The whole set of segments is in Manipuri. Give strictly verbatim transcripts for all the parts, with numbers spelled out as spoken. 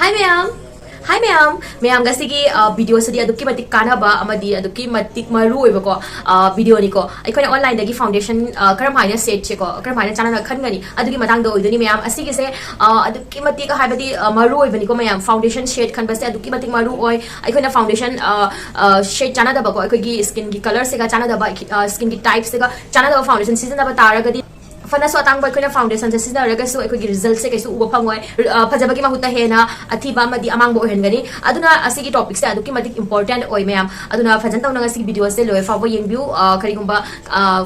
Hi ꯃꯌꯥꯝ. Hi ꯃꯌꯥꯝ. ꯃꯌꯥꯝ, ꯉꯁꯤꯒꯤ ꯚꯤꯗꯤꯑꯣꯁꯤꯗꯤ ꯑꯗꯨꯛꯀꯤ ꯃꯇꯤꯛ ꯀꯥꯟꯅꯕ ꯑꯃꯗꯤ ꯑꯗꯨꯛꯀꯤ ꯃꯇꯤꯛ ꯃꯔꯨ ꯑꯣꯏꯕꯀꯣ ꯚꯤꯗꯤꯑꯣꯅꯤꯀꯣ. ꯑꯩꯈꯣꯏꯅ ꯑꯣꯟꯂꯥꯏꯟꯗꯒꯤ ꯐꯥꯎꯟꯗꯦꯁꯟ ꯀꯔꯝ ꯍꯥꯏꯅ ꯁꯦꯠꯁꯦꯀꯣ, ꯀꯔꯝ ꯍꯥꯏꯅ ꯆꯥꯟꯅꯅ ꯈꯟꯒꯅꯤ, ꯑꯗꯨꯒꯤ ꯃꯇꯥꯡꯗ ꯑꯣꯏꯗꯣꯏꯅꯤ ꯃꯌꯥꯝ. ꯑꯁꯤꯒꯤꯁꯦ ꯑꯗꯨꯛꯀꯤ ꯃꯇꯤꯛ ꯍꯥꯏꯕꯗꯤ ꯃꯔꯨ ꯑꯣꯏꯕꯅꯤꯀꯣ ꯃꯌꯥꯝ. ꯐꯥꯎꯟꯗꯦꯁꯟ ꯁꯦꯠ ꯈꯟꯕꯁꯦ ꯑꯗꯨꯛꯀꯤ ꯃꯇꯤꯛ ꯃꯔꯨ ꯑꯣꯏ. ꯑꯩꯈꯣꯏꯅ ꯐꯥꯎꯟꯗꯦꯁꯟ ꯁꯦꯠ ꯆꯥꯟꯅꯗꯕꯀꯣ, ꯑꯩꯈꯣꯏꯒꯤ ꯁ꯭ꯀꯤꯟꯒꯤ ꯀꯂꯔꯁꯤꯒ ꯆꯥꯟꯅꯗꯕ, ꯁ꯭ꯀꯤꯟꯒꯤ ꯇꯥꯏꯞꯁꯤꯒ ꯆꯥꯟꯅꯗꯕ ꯐꯥꯎꯟꯗꯦꯁꯟ ꯁꯤꯖꯤꯟꯅꯕ ꯇꯥꯔꯒꯗꯤ, ꯐꯅꯁꯨ ꯑꯇꯥꯡꯕ ꯑꯩꯈꯣꯏꯅ ꯐꯥꯎꯟꯗꯦꯁꯟꯁꯦ ꯁꯤꯖꯤꯟꯅꯔꯒꯁꯨ ꯑꯩꯈꯣꯏꯒꯤ ꯔꯤꯖꯜꯠꯁꯦ ꯀꯩꯁꯨ ꯎꯕ ꯐꯪꯉꯣꯏ. ꯐꯖꯕꯒꯤ ꯃꯍꯨꯠꯇ ꯍꯦꯟꯅ ꯑꯊꯤꯕ ꯑꯃꯗꯤ ꯑꯃꯥꯡꯕ ꯑꯣꯏꯍꯟꯒꯅꯤ. ꯑꯗꯨꯅ ꯑꯁꯤꯒꯤ ꯇꯣꯄꯤꯛꯁꯦ ꯑꯗꯨꯛꯀꯤ ꯃꯇꯤꯛ ꯏꯝꯄꯣꯔꯇꯦꯟꯠ ꯑꯣꯏ ꯃꯌꯥꯝ. ꯑꯗꯨꯅ ꯐꯖꯅ ꯇꯧꯅ ꯉꯁꯤꯒꯤ ꯚꯤꯗꯤꯑꯣꯁꯦ ꯂꯣꯏ ꯐꯥꯎꯕ ꯌꯦꯡꯕꯤꯌꯨ. ꯀꯔꯤꯒꯨꯝꯕ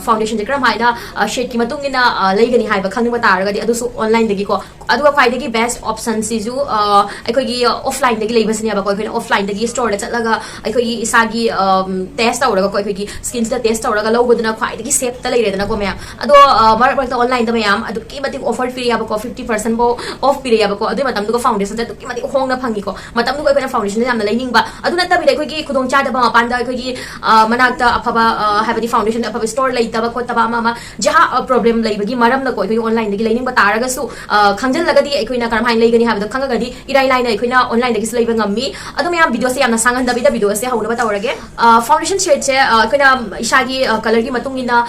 ꯐꯥꯎꯟꯗꯦꯁꯟꯁꯦ ꯀꯔꯝ ꯍꯥꯏꯅ ꯁꯦꯠꯀꯤ ꯃꯇꯨꯡ ꯏꯟꯅ ꯂꯩꯒꯅꯤ ꯍꯥꯏꯕ ꯈꯪꯅꯤꯡꯕ ꯇꯥꯔꯒꯗꯤ, ꯑꯗꯨꯁꯨ ꯑꯣꯟꯂꯥꯏꯟꯗꯒꯤꯀꯣ. ꯑꯗꯨꯒ ꯈ꯭ꯋꯥꯏꯗꯒꯤ ꯕꯦꯁ ꯑꯣꯞꯁꯟꯁꯤꯁꯨ ꯑꯩꯈꯣꯏꯒꯤ ꯑꯣꯐꯂꯥꯏꯟꯗꯒꯤ ꯂꯩꯕꯁꯤꯅꯦꯕꯀꯣ. ꯑꯩꯈꯣꯏꯅ ꯑꯣꯐꯂꯥꯏꯟꯗꯒꯤ ꯁ꯭ꯇꯣꯔꯗ ꯆꯠꯂꯒ ꯑꯩꯈꯣꯏꯒꯤ ꯏꯁꯥꯒꯤ ꯇꯦꯁ ꯇꯧꯔꯒꯀꯣ, ꯑꯩꯈꯣꯏꯒꯤ ꯁ꯭ꯀꯤꯟꯁꯤꯗ ꯇꯦꯁ ꯇꯧꯔꯒ ꯂꯧꯕꯗꯨꯅ ꯈ꯭ꯋꯥꯏꯗꯒꯤ ꯁꯦꯐꯇ ꯂꯩꯔꯦꯗꯅꯀꯣ ꯃꯌꯥꯝ. ꯑꯗꯣ ꯃꯔꯛ ꯃꯔꯛꯇ ꯑꯣꯟꯂꯥꯏꯟꯗ ꯃꯌꯥꯝ ꯑꯗꯨꯛꯀꯤ ꯃꯇꯤꯛ ꯑꯣꯐꯔ ꯄꯤꯔꯛꯑꯦꯕꯀꯣ, ꯐꯤꯐꯇꯤ ꯄꯥꯔꯁꯦꯟ ꯐꯥꯎ ꯑꯣꯐ ꯄꯤꯔꯛꯑꯦꯕꯀꯣ. ꯑꯗꯨꯒꯤ ꯃꯇꯝꯗꯨꯒ ꯐꯥꯎꯟꯗꯦꯁꯟꯁꯦ ꯑꯗꯨꯛꯀꯤ ꯃꯇꯤꯛ ꯍꯣꯡꯅ ꯐꯪꯉꯤꯀꯣ. ꯃꯇꯝꯗꯨꯒ ꯑꯩꯈꯣꯏꯅ ꯐꯥꯎꯟꯗꯦꯁꯟꯁꯦ ꯌꯥꯝꯅ ꯂꯩꯅꯤꯡꯕ. ꯑꯗꯨ ꯅꯠꯇꯕꯤꯗ ꯑꯩꯈꯣꯏꯒꯤ ꯈꯨꯗꯣꯡꯆꯥꯗꯕ ꯃꯄꯥꯟꯗ ꯑꯩꯈꯣꯏꯒꯤ ꯃꯅꯥꯛꯇ ꯑꯐꯕ, ꯍꯥꯏꯕꯗꯤ ꯐꯥꯎꯟꯗꯦꯁꯟ ꯑꯐꯕ ꯁ꯭ꯇꯣꯔ ꯂꯩꯇꯕ ꯈꯣꯠꯇꯕ ꯑꯃ ꯑꯃ ꯖꯍꯥ ꯄ꯭ꯔꯣꯕ꯭ꯂꯦꯝ ꯂꯩꯕꯒꯤ ꯃꯔꯝꯅꯀꯣ, ꯑꯩꯈꯣꯏꯒꯤ ꯑꯣꯟꯂꯥꯏꯟꯗꯒꯤ ꯂꯩꯅꯤꯡꯕ ꯇꯥꯔꯒꯁꯨ ꯈꯪꯖꯤꯜꯂꯒꯗꯤ, ꯑꯩꯈꯣꯏꯅ ꯀꯔꯝꯍꯥꯏꯅ ꯂꯩꯒꯅꯤ ꯍꯥꯏꯕꯗꯣ ꯈꯪꯉꯒꯗꯤ ꯏꯔꯥꯏ ꯂꯥꯏꯅ ꯑꯩꯈꯣꯏꯅ ꯑꯣꯟꯂꯥꯏꯟꯗꯒꯤꯁꯨ ꯂꯩꯕ ꯉꯝꯃꯤ. ꯑꯗꯣ ꯃꯌꯥꯝ, ꯚꯤꯗꯤꯑꯣꯁꯦ ꯌꯥꯝꯅ ꯁꯥꯡꯍꯟꯗꯕꯤꯗ ꯚꯤꯗꯤꯑꯣꯁꯦ ꯍꯧꯅꯕ ꯇꯧꯔꯒꯦ. ꯐꯥꯎꯟꯗꯦꯁꯟ ꯁꯦꯠꯁꯦ ꯑꯩꯈꯣꯏꯅ ꯏꯁꯥꯒꯤ ꯀꯂꯔꯒꯤ ꯃꯇꯨꯡ ꯏꯟꯅ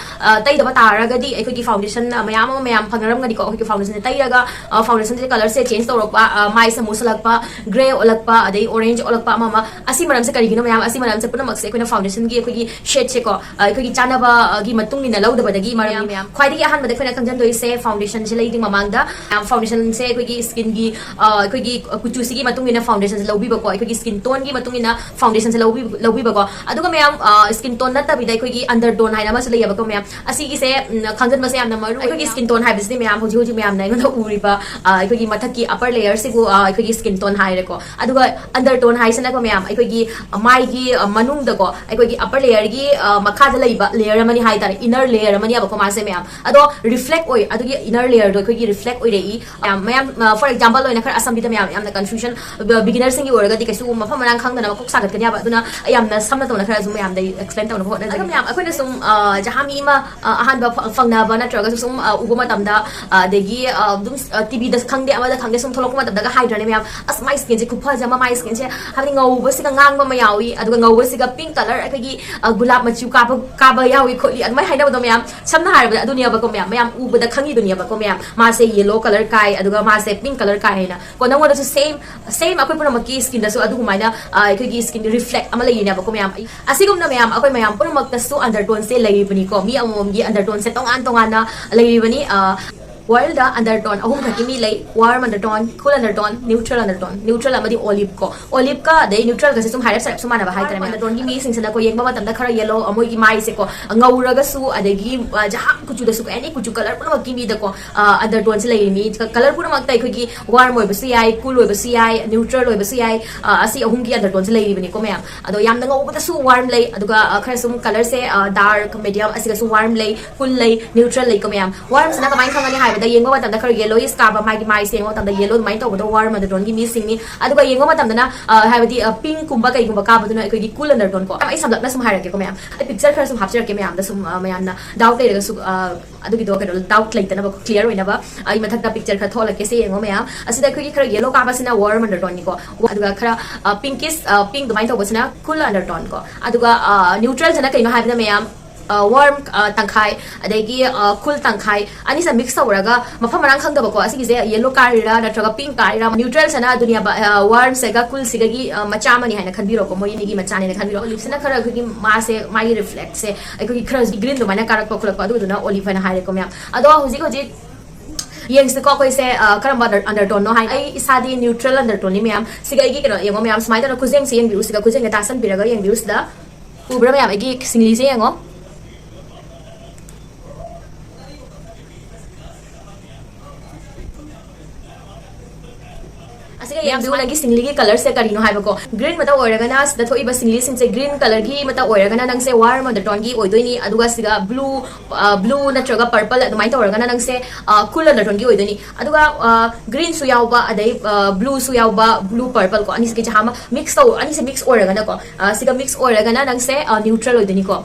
ꯇꯩꯗꯕ ꯇꯥꯔꯒꯗꯤ, ꯑꯩꯈꯣꯏꯒꯤ ꯐꯥꯎꯟꯗꯦꯁꯟ ꯃꯌꯥꯝ ꯑꯃ ꯃꯌꯥꯝ ꯐꯪꯅꯔꯝꯒꯅꯤꯀꯣ. ꯑꯩꯈꯣꯏꯒꯤ ꯐꯥꯎꯟꯗꯦꯁꯟꯁꯦ ꯇꯩꯔꯒ ꯐꯥꯎꯟꯗꯦꯁꯟꯁꯦ ꯀꯂꯔꯁꯦ ꯆꯦꯟꯖ ꯇꯧꯔꯛꯄ, ꯃꯥꯏꯁꯦ ꯃꯨꯁꯜꯂꯛꯄ, ꯒ꯭ꯔꯦ ꯑꯣꯜꯂꯛꯄ, ꯑꯗꯩ ꯑꯣꯔꯦꯟꯖ ꯑꯣꯜꯂꯛꯄ ꯑꯃ ꯑꯃ. ꯑꯁꯤ ꯃꯔꯝꯁꯦ ꯀꯔꯤꯒꯤꯅꯣ ꯃꯌꯥꯝ? ꯑꯁꯤ ꯃꯔꯝꯁꯦ ꯄꯨꯝꯅꯃꯛꯁꯦ ꯑꯩꯈꯣꯏꯅ ꯐꯥꯎꯟꯗꯦꯁꯟꯒꯤ ꯑꯩꯈꯣꯏꯒꯤ ꯁꯦꯠꯁꯦꯀꯣ, ꯑꯩꯈꯣꯏꯒꯤ ꯆꯥꯟꯅꯕꯒꯤ ꯃꯇꯨꯡ ꯏꯟꯅ ꯂꯧꯗꯕꯗꯒꯤ ꯃꯔꯝ. ꯃꯌꯥꯝ, ꯃꯌꯥꯝ. ꯈ꯭ꯋꯥꯏꯗꯒꯤ ꯑꯍꯥꯟꯕꯗ ꯑꯩꯈꯣꯏꯅ ꯈꯪꯖꯟꯗꯣꯏꯁꯦ ꯐꯥꯎꯟꯗꯦꯁꯟꯁꯦ ꯂꯩꯗ꯭ꯔꯤ ꯃꯃꯥꯡꯗ, ꯃꯌꯥꯝ, ꯐꯥꯎꯟꯗꯦꯁꯟꯁꯦ ꯑꯩꯈꯣꯏꯒꯤ ꯁ꯭ꯀꯤꯟꯒꯤ, ꯑꯩꯈꯣꯏꯒꯤ ꯀꯨꯆꯨꯁꯤꯒꯤ ꯃꯇꯨꯡ ꯏꯟꯅ ꯐꯥꯎꯟꯗꯦꯁꯟꯁꯦ ꯂꯧꯕꯤꯕꯀꯣ, ꯑꯩꯈꯣꯏꯒꯤ ꯁ꯭ꯀꯤꯟ ꯇꯣꯟꯒꯤ ꯃꯇꯨꯡ ꯏꯟꯅ ꯐꯥꯎꯟꯗꯦꯁꯟꯁꯦ ꯂꯧꯕꯤ-, ꯂꯧꯕꯤꯕꯀꯣ. ꯑꯗꯨꯒ ꯃꯌꯥꯝ, ꯁ꯭ꯀꯤꯟ ꯇꯣꯟ ꯅꯠꯇꯕꯤꯗ ꯑꯩꯈꯣꯏꯒꯤ ꯑꯟꯗꯔ ꯇꯣꯟ ꯍꯥꯏꯅ ꯑꯃꯁꯨ ꯂꯩꯌꯦꯕꯀꯣ ꯃꯌꯥꯝ. ꯑꯁꯤꯒꯤꯁꯦ ꯈꯪꯖꯟꯕꯁꯦ ꯌꯥꯝꯅ ꯃꯔꯨ ꯑꯣꯏ. ꯑꯩꯈꯣꯏꯒꯤ ꯁ꯭ꯀꯤꯟ ꯇꯣꯟ ꯍꯥꯏꯕꯁꯤꯗꯤ ꯃꯌꯥꯝ ꯍꯧꯖꯤꯛ ꯍꯧꯖꯤꯛ ꯃꯌꯥꯝꯅ ꯑꯩꯉꯣꯟꯗ ꯎꯔꯤꯕ, ꯑꯩꯈꯣꯏꯒꯤ ꯃꯊꯛꯀꯤ ꯑꯄꯔ ꯂꯦꯌꯔꯁꯤꯕꯨ ꯑꯩꯈꯣꯏꯒꯤ ꯁ꯭ꯀꯤꯟ ꯇꯣꯟ ꯍꯥꯏꯔꯦꯀꯣ. ꯑꯗꯨꯒ ꯑꯟꯗꯔ ꯇꯣꯟ ꯍꯥꯏꯁꯤꯅꯀꯣ ꯃꯌꯥꯝ, ꯑꯩꯈꯣꯏꯒꯤ ꯃꯥꯏꯒꯤ ꯃꯅꯨꯡꯗꯀꯣ, ꯑꯩꯈꯣꯏꯒꯤ ꯑꯄꯔ ꯂꯦꯌꯔꯒꯤ ꯃꯈꯥꯗ ꯂꯩꯕ ꯂꯦꯌꯔ ꯑꯃꯅꯤ ꯍꯥꯏꯇꯥꯔꯦ, ꯏꯅꯔ ꯂꯦꯌꯔ ꯑꯃꯅꯦꯕꯀꯣ ꯃꯥꯁꯦ ꯃꯌꯥꯝ. ꯑꯗꯣ ꯔꯤꯐ꯭ꯂꯦꯛ ꯑꯣꯏ, ꯑꯗꯨꯒꯤ ꯏꯅꯔ ꯂꯦꯌꯔꯗꯣ ꯑꯩꯈꯣꯏꯒꯤ ꯔꯤꯐ꯭ꯂꯦꯛ ꯑꯣꯏꯔꯛꯏ. ꯃꯌꯥꯝ, ꯃꯌꯥꯝ, ꯐꯣꯔ ꯑꯦꯛꯖꯥꯝꯄꯜ ꯑꯣꯏꯅ ꯈꯔ ꯑꯁꯝꯕꯤꯗ ꯃꯌꯥꯝ ꯌꯥꯝꯅ ꯀꯟꯐ꯭ꯌꯨꯖꯟ, ꯕꯤꯒꯤꯅꯔꯁꯤꯡꯒꯤ ꯑꯣꯏꯔꯒꯗꯤ ꯀꯩꯁꯨ ꯃꯐꯝ ꯃꯔꯥꯡ ꯈꯪꯗꯅ ꯃꯀꯣꯛ ꯁꯥꯒꯠꯀꯅꯤ ꯍꯥꯏꯕ. ꯑꯗꯨꯅ ꯑꯩ ꯌꯥꯝꯅ ꯁꯝꯅ ꯇꯧꯅ ꯈꯔꯁꯨ ꯃꯌꯥꯝꯗ ꯑꯩ ꯑꯦꯛꯁꯄ꯭ꯂꯦꯟ ꯇꯧꯅꯕ ꯍꯣꯠꯅꯖꯒꯦ. ꯑꯗꯣ ꯃꯌꯥꯝ, ꯑꯩꯈꯣꯏꯅ ꯁꯨꯝ ꯖꯍꯥ ꯃꯤ ꯑꯃ ꯑꯍꯥꯟꯕ ꯐꯪꯅꯕ ꯅꯠꯇ꯭ꯔꯒꯁꯨ ꯁꯨꯝ ꯑ, ꯎꯕ ꯃꯇꯝꯗ, ꯑ, ꯑꯗꯒꯤ, ꯑ, ꯑꯗꯨꯝ, ꯑ, ꯇꯤꯚꯤꯗ ꯈꯪꯗꯦ, ꯑꯃꯗ ꯈꯪꯗꯦ, ꯁꯨꯝ ꯊꯣꯛꯂꯛꯄ ꯃꯇꯝꯗꯒ ꯍꯥꯏꯗ꯭ꯔꯅꯦ ꯃꯌꯥꯝ, "ꯑꯁ, ꯃꯥꯏ ꯁ꯭ꯀꯤꯟꯁꯦ ꯈꯨꯐꯖ ꯑꯃ, ꯃꯥꯏ ꯁ꯭ꯀꯤꯟꯁꯦ", ꯍꯥꯏꯕꯗꯤ ꯉꯧꯕꯁꯤꯒ ꯉꯥꯡꯕ ꯑꯃ ꯌꯥꯎꯏ, ꯑꯗꯨꯒ ꯉꯧꯕꯁꯤꯒ ꯄꯤꯡ ꯀꯂꯔ, ꯑꯩꯈꯣꯏꯒꯤ, ꯑ, ꯒꯨꯂꯥꯞ ꯃꯆꯨ ꯀꯥꯕ, ꯀꯥꯕ ꯌꯥꯎꯏ ꯈꯣꯠꯂꯤ, ꯑꯗꯨꯃꯥꯏꯅ ꯍꯥꯏꯅꯕꯗꯣ ꯃꯌꯥꯝ꯫ ꯁꯝꯅ ꯍꯥꯏꯔꯕꯗ ꯑꯗꯨꯅꯦꯕꯀꯣ ꯃꯌꯥꯝ, ꯃꯌꯥꯝ ꯎꯕꯗ ꯈꯪꯉꯤꯗꯨꯅꯦꯕꯀꯣ ꯃꯌꯥꯝ, ꯃꯥꯁꯦ ꯌꯦꯂꯣ ꯀꯂꯔ ꯀꯥꯏ, ꯑꯗꯨꯒ ꯃꯥꯁꯦ ꯄꯤꯡ ꯀꯂꯔ ꯀꯥꯏ ꯍꯥꯏꯅ꯫ ꯀꯣ, ꯅꯪꯉꯣꯟꯗꯁꯨ ꯁꯦꯝ, ꯁꯦꯝ ꯑꯩꯈꯣꯏ ꯄꯨꯝꯅꯃꯛꯀꯤ ꯁ꯭ꯀꯤꯟꯗꯁꯨ ꯑꯗꯨꯒꯨꯃꯥꯏꯅ, ꯑ, ꯑꯩꯈꯣꯏꯒꯤ ꯁ꯭ꯀꯤꯟ ꯔꯤꯐ꯭ꯂꯦꯛ ꯑꯃ ꯂꯩꯔꯤꯅꯦꯕꯀꯣ ꯃꯌꯥꯝ꯫ ꯑꯁꯤꯒꯨꯝꯅ ꯃꯌꯥꯝ, ꯑꯩꯈꯣꯏ ꯃꯌꯥꯝ ꯄꯨꯝꯅꯃꯛꯇꯁꯨ ꯑꯟꯗꯔꯇꯣꯟꯁꯦ ꯂꯩꯔꯤꯕꯅꯤꯀꯣ, ꯃꯤ ꯑꯃꯃꯝꯒꯤ ꯑꯟꯗꯔꯇꯣꯟꯁꯦ ꯇꯣꯉꯥꯟ ꯇꯣꯉꯥꯟꯅ ꯂꯩꯔꯤꯕꯅꯤ꯫ ꯑ, ꯋꯥꯔꯜꯗ ꯑꯟꯗꯔꯇꯣꯟ ꯑꯍꯨꯝꯈꯛꯀꯤ ꯃꯤ ꯂꯩ: ꯋꯥꯔꯝ ꯑꯟꯗꯔꯇꯣꯟ, ꯀꯨꯜ ꯑꯟꯗꯔꯇꯣꯟ, ꯅ꯭ꯌꯨꯇ꯭ꯔꯦꯜ ꯑꯟꯗꯔꯇꯣꯟ꯫ ꯅ꯭ꯌꯨꯇ꯭ꯔꯦꯜ ꯑꯃꯗꯤ ꯑꯣꯂꯤꯞ ꯀꯣ, ꯑꯣꯂꯤꯞꯀ ꯑꯗꯩ ꯅ꯭ꯌꯨꯇ꯭ꯔꯦꯜꯒꯁꯦ ꯁꯨꯝ ꯍꯥꯏꯔꯞ ꯁꯥꯏꯔꯞ ꯁꯨꯝ ꯃꯥꯟꯅꯕ ꯍꯥꯏꯇꯥꯔꯦ꯫ ꯋꯥꯔꯝ ꯑꯟꯗꯔꯇꯣꯟꯒꯤ ꯃꯤꯁꯤꯡꯁꯤꯅꯀꯣ, ꯌꯦꯡꯕ ꯃꯇꯝꯗ ꯈꯔ ꯌꯦꯂꯣ, ꯃꯣꯏꯒꯤ ꯃꯥꯏꯁꯦꯀꯣ, ꯉꯧꯔꯒꯁꯨ, ꯑꯗꯒꯤ, ꯑ, ꯖꯍꯥꯛ ꯀꯨꯆꯨꯗꯁꯨ, ꯑꯦꯅꯤ ꯀꯨꯆꯨ ꯀꯂꯔ ꯄꯨꯝꯅꯃꯛꯀꯤ ꯃꯤꯗꯀꯣ, ꯑ, ꯑꯟꯗꯔꯇꯣꯟꯁꯦ ꯂꯩꯔꯤꯅꯤ꯫ ꯀ-, ꯀꯂꯔ ꯄꯨꯝꯅꯃꯛꯇ ꯑꯩꯈꯣꯏꯒꯤ ꯋꯥꯔꯝ ꯑꯣꯏꯕꯁꯨ ꯌꯥꯏ, ꯀꯨꯜ ꯑꯣꯏꯕꯁꯨ ꯌꯥꯏ, ꯅ꯭ꯌꯨꯇ꯭ꯔꯦꯜ ꯑꯣꯏꯕꯁꯨ ꯌꯥꯏ꯫ ꯑ, ꯑꯁꯤ ꯑꯍꯨꯝꯒꯤ ꯑꯟꯗꯔꯇꯣꯟꯁꯦ ꯂꯩꯔꯤꯕꯅꯤꯀꯣ ꯃꯌꯥꯝ꯫ ꯑꯗꯣ ꯌꯥꯝꯅ ꯉꯧꯕꯗꯁꯨ ꯋꯥꯔꯝ ꯂꯩ, ꯑꯗꯨꯒ, ꯑ, ꯈꯔ ꯁꯨꯝ ꯀꯂꯔꯁꯦ, ꯑ, ꯗꯥꯔꯛ, ꯃꯦꯗꯤꯌꯝ, ꯑꯁꯤꯒꯁꯨ ꯋꯥꯔꯝ ꯂꯩ, ꯀꯨꯜ ꯂꯩ, ꯅ꯭ꯌꯨꯇ꯭ꯔꯦꯜ ꯂꯩꯀꯣ ꯃꯌꯥꯝ꯫ ꯋꯥꯔꯝꯁꯤꯅ ꯀꯃꯥꯏꯅ ꯈꯪꯒꯅꯤ ꯍꯥꯏꯕꯗ, ꯌꯦꯡꯕ ꯃꯇꯝꯗ ꯈꯔ ꯌꯦꯂꯣꯏꯁ ꯀꯥꯕ, ꯃꯥꯒꯤ ꯃꯥꯏꯁꯦ ꯌꯦꯡꯕ ꯃꯇꯝꯗ ꯌꯦꯂꯣ ꯑꯗꯨꯃꯥꯏꯅ ꯇꯧꯕꯗꯣ ꯋꯥꯔꯝ ꯑꯟꯗꯔꯇꯣꯟꯒꯤ ꯃꯤꯁꯤꯡꯅꯤ꯫ ꯑꯗꯨꯒ ꯌꯦꯡꯕ ꯃꯇꯝꯗꯅ, ꯑ, ꯍꯥꯏꯕꯗꯤ, ꯑ, ꯄꯤꯡꯀꯨꯝꯕ ꯀꯩꯒꯨꯝꯕ ꯀꯥꯕꯗꯨꯅ ꯑꯩꯈꯣꯏꯒꯤ ꯀꯨꯜ ꯑꯟꯗꯔꯇꯣꯟ ꯀꯣ꯫ ꯑꯩ ꯁꯝꯂꯞꯅ ꯁꯨꯝ ꯍꯥꯏꯔꯛꯀꯦꯀꯣ ꯃꯌꯥꯝ, ꯑꯩ ꯄꯤꯛꯆꯔ ꯈꯔ ꯁꯨꯝ ꯍꯥꯞꯆꯔꯛꯀꯦ ꯃꯌꯥꯝꯗ ꯁꯨꯝ, ꯑ, ꯃꯌꯥꯝꯅ ꯗꯥꯎꯠ ꯂꯩꯔꯒꯁꯨ, ꯑ, ꯑꯗꯨꯒꯤꯗꯣ ꯀꯩꯅꯣ, ꯗꯥꯎꯠ ꯂꯩꯇꯅꯕ, ꯀ꯭ꯂꯤꯌꯥꯔ ꯑꯣꯏꯅꯕ꯫ ꯑꯩ ꯃꯊꯛꯇ ꯄꯤꯛꯆꯔ ꯈꯔ ꯊꯣꯛꯍꯜꯂꯛꯀꯦ, ꯁꯤ ꯌꯦꯡꯉꯣ ꯃꯌꯥꯝ꯫ ꯑꯁꯤꯗ ꯑꯩꯈꯣꯏꯒꯤ ꯈꯔ ꯌꯦꯂꯣ ꯀꯥꯕꯁꯤꯅ ꯋꯥꯔꯝ ꯑꯟꯗꯔꯇꯣꯟꯅꯤꯀꯣ, ꯑꯗꯨꯒ ꯈꯔ, ꯑ, ꯄꯤꯡꯀꯤꯁ, ꯑ, ꯄꯤꯡ ꯑꯗꯨꯃꯥꯏꯅ ꯇꯧꯕꯁꯤꯅ ꯀꯨꯜ ꯑꯟꯗꯔꯇꯣꯟ ꯀꯣ꯫ ꯑꯗꯨꯒ, ꯑ, ꯅ꯭ꯌꯨꯇ꯭ꯔꯦꯜꯁꯤꯅ ꯀꯩꯅꯣ ꯍꯥꯏꯕꯗ ꯃꯌꯥꯝ, ꯑ, ꯋꯥꯔꯝ, ꯑ, ꯇꯪꯈꯥꯏ, ꯑꯗꯒꯤ, ꯑ, ꯀꯨꯜ ꯇꯪꯈꯥꯏ, ꯑꯅꯤꯁꯦ ꯃꯤꯛꯁ ꯇꯧꯔꯒ ꯃꯐꯝ ꯃꯔꯥꯡ ꯈꯪꯗꯕꯀꯣ, ꯑꯁꯤꯒꯤꯁꯦ ꯌꯦꯂꯣ ꯀꯥꯔꯤꯔꯥ ꯅꯠꯇ꯭ꯔꯒ ꯄꯤꯡ ꯀꯥꯔꯤꯔꯥ? ꯅ꯭ꯌꯨꯇ꯭ꯔꯦꯜꯁꯤꯅ ꯑꯗꯨꯅꯦꯕ, ꯑ, ꯋꯥꯔꯝꯁꯤꯒ ꯀꯨꯜꯁꯤꯒꯒꯤ, ꯑ, ꯃꯆꯥ ꯑꯃꯅꯤ ꯍꯥꯏꯅ ꯈꯟꯕꯤꯔꯣꯀꯣ, ꯃꯣꯏ ꯑꯅꯤꯒꯤ ꯃꯆꯥꯅꯦꯅ ꯈꯟꯕꯤꯔꯣ꯫ ꯂꯤꯞꯁꯤꯅ ꯈꯔ ꯑꯩꯈꯣꯏꯒꯤ ꯃꯥꯁꯦ, ꯃꯥꯒꯤ ꯔꯤꯐ꯭ꯂꯦꯛꯁꯦ ꯑꯩꯈꯣꯏꯒꯤ ꯈꯔ ꯒ꯭ꯔꯤꯟ ꯑꯗꯨꯃꯥꯏꯅ ꯀꯥꯔꯛꯄ ꯈꯣꯠꯂꯛꯄ, ꯑꯗꯨꯗꯨꯅ ꯑꯣꯂꯤꯞ ꯍꯥꯏꯅ ꯍꯥꯏꯔꯦꯀꯣ ꯃꯌꯥꯝ꯫ ꯑꯗꯣ ꯍꯧꯖꯤꯛ ꯍꯧꯖꯤꯛ ꯌꯦꯡꯁꯤꯀꯣ, ꯑꯩꯈꯣꯏꯁꯦ, ꯑ, ꯀꯔꯝꯕ ꯑꯟꯗꯔ-, ꯑꯟꯗꯔꯇꯣꯟꯅꯣ ꯍꯥꯏ꯫ ꯑꯩ ꯏꯁꯥꯗꯤ ꯅ꯭ꯌꯨꯇ꯭ꯔꯦꯜ ꯑꯟꯗꯔꯇꯣꯟꯅꯤ ꯃꯌꯥꯝ꯫ ꯁꯤꯒ ꯑꯩꯒꯤ ꯀꯩꯅꯣ ꯌꯦꯡꯉꯣ ꯃꯌꯥꯝ, ꯁꯨꯃꯥꯏꯅ ꯇꯧꯔ ꯈꯨꯖꯦꯡꯁꯦ ꯌꯦꯡꯕꯤꯔꯨ, ꯁꯤꯒ ꯈꯨꯖꯦꯡꯁꯦ ꯇꯥꯁꯟꯕꯤꯔꯒ ꯌꯦꯡꯕꯤꯔꯨ ꯁꯤꯗ꯫ ꯎꯕ꯭ꯔꯥ ꯃꯌꯥꯝ? ꯑꯩꯒꯤ ꯁꯤꯡꯂꯤꯁꯦ ꯌꯦꯡꯉꯣ꯫ ꯑꯁꯤꯒ ꯌꯦꯡꯕꯤꯌꯨ, ꯅꯪꯒꯤ ꯁꯤꯡꯂꯤꯒꯤ ꯀꯂꯔꯁꯦ ꯀꯔꯤꯅꯣ ꯍꯥꯏꯕꯀꯣ꯫ ꯒ꯭ꯔꯤꯟ ꯃꯇꯧ ꯑꯣꯏꯔꯒꯅ ꯁꯤꯗ ꯊꯣꯛꯏꯕ ꯁꯤꯡꯂꯤꯁꯤꯡꯁꯦ ꯒ꯭ꯔꯤꯟ ꯀꯂꯔꯒꯤ ꯃꯇꯧ ꯑꯣꯏꯔꯒꯅ ꯅꯪꯁꯦ ꯋꯥꯔꯝ ꯑꯟꯗꯔꯇꯣꯟꯒꯤ ꯑꯣꯏꯗꯣꯏꯅꯤ꯫ ꯑꯗꯨꯒ ꯁꯤꯗ ꯕ꯭ꯂꯨ, ꯑ, ꯕ꯭ꯂꯨ ꯅꯠꯇ꯭ꯔꯒ ꯄꯔꯄꯜ ꯑꯗꯨꯃꯥꯏꯅ ꯇꯧꯔꯒꯅ ꯅꯪꯁꯦ, ꯑ, ꯀꯨꯜ ꯑꯟꯗꯔꯇꯣꯟꯒꯤ ꯑꯣꯏꯗꯣꯏꯅꯤ꯫ ꯑꯗꯨꯒ, ꯑ, ꯒ꯭ꯔꯤꯟꯁꯨ ꯌꯥꯎꯕ, ꯑꯗꯩ, ꯑ, ꯕ꯭ꯂꯨꯁꯨ ꯌꯥꯎꯕ, ꯕ꯭ꯂꯨ ꯄꯔꯄꯜ ꯀꯣ, ꯑꯅꯤꯁꯤꯒꯤ ꯖꯍꯥ ꯑꯃ ꯃꯤꯛꯁ ꯇꯧ, ꯑꯅꯤꯁꯦ ꯃꯤꯛꯁ ꯑꯣꯏꯔꯒꯅꯀꯣ, ꯑ, ꯁꯤꯒ ꯃꯤꯛꯁ ꯑꯣꯏꯔꯒꯅ ꯅꯪꯁꯦ, ꯑ, ꯅ꯭ꯌꯨꯇ꯭ꯔꯦꯜ ꯑꯣꯏꯗꯣꯏꯅꯤꯀꯣ꯫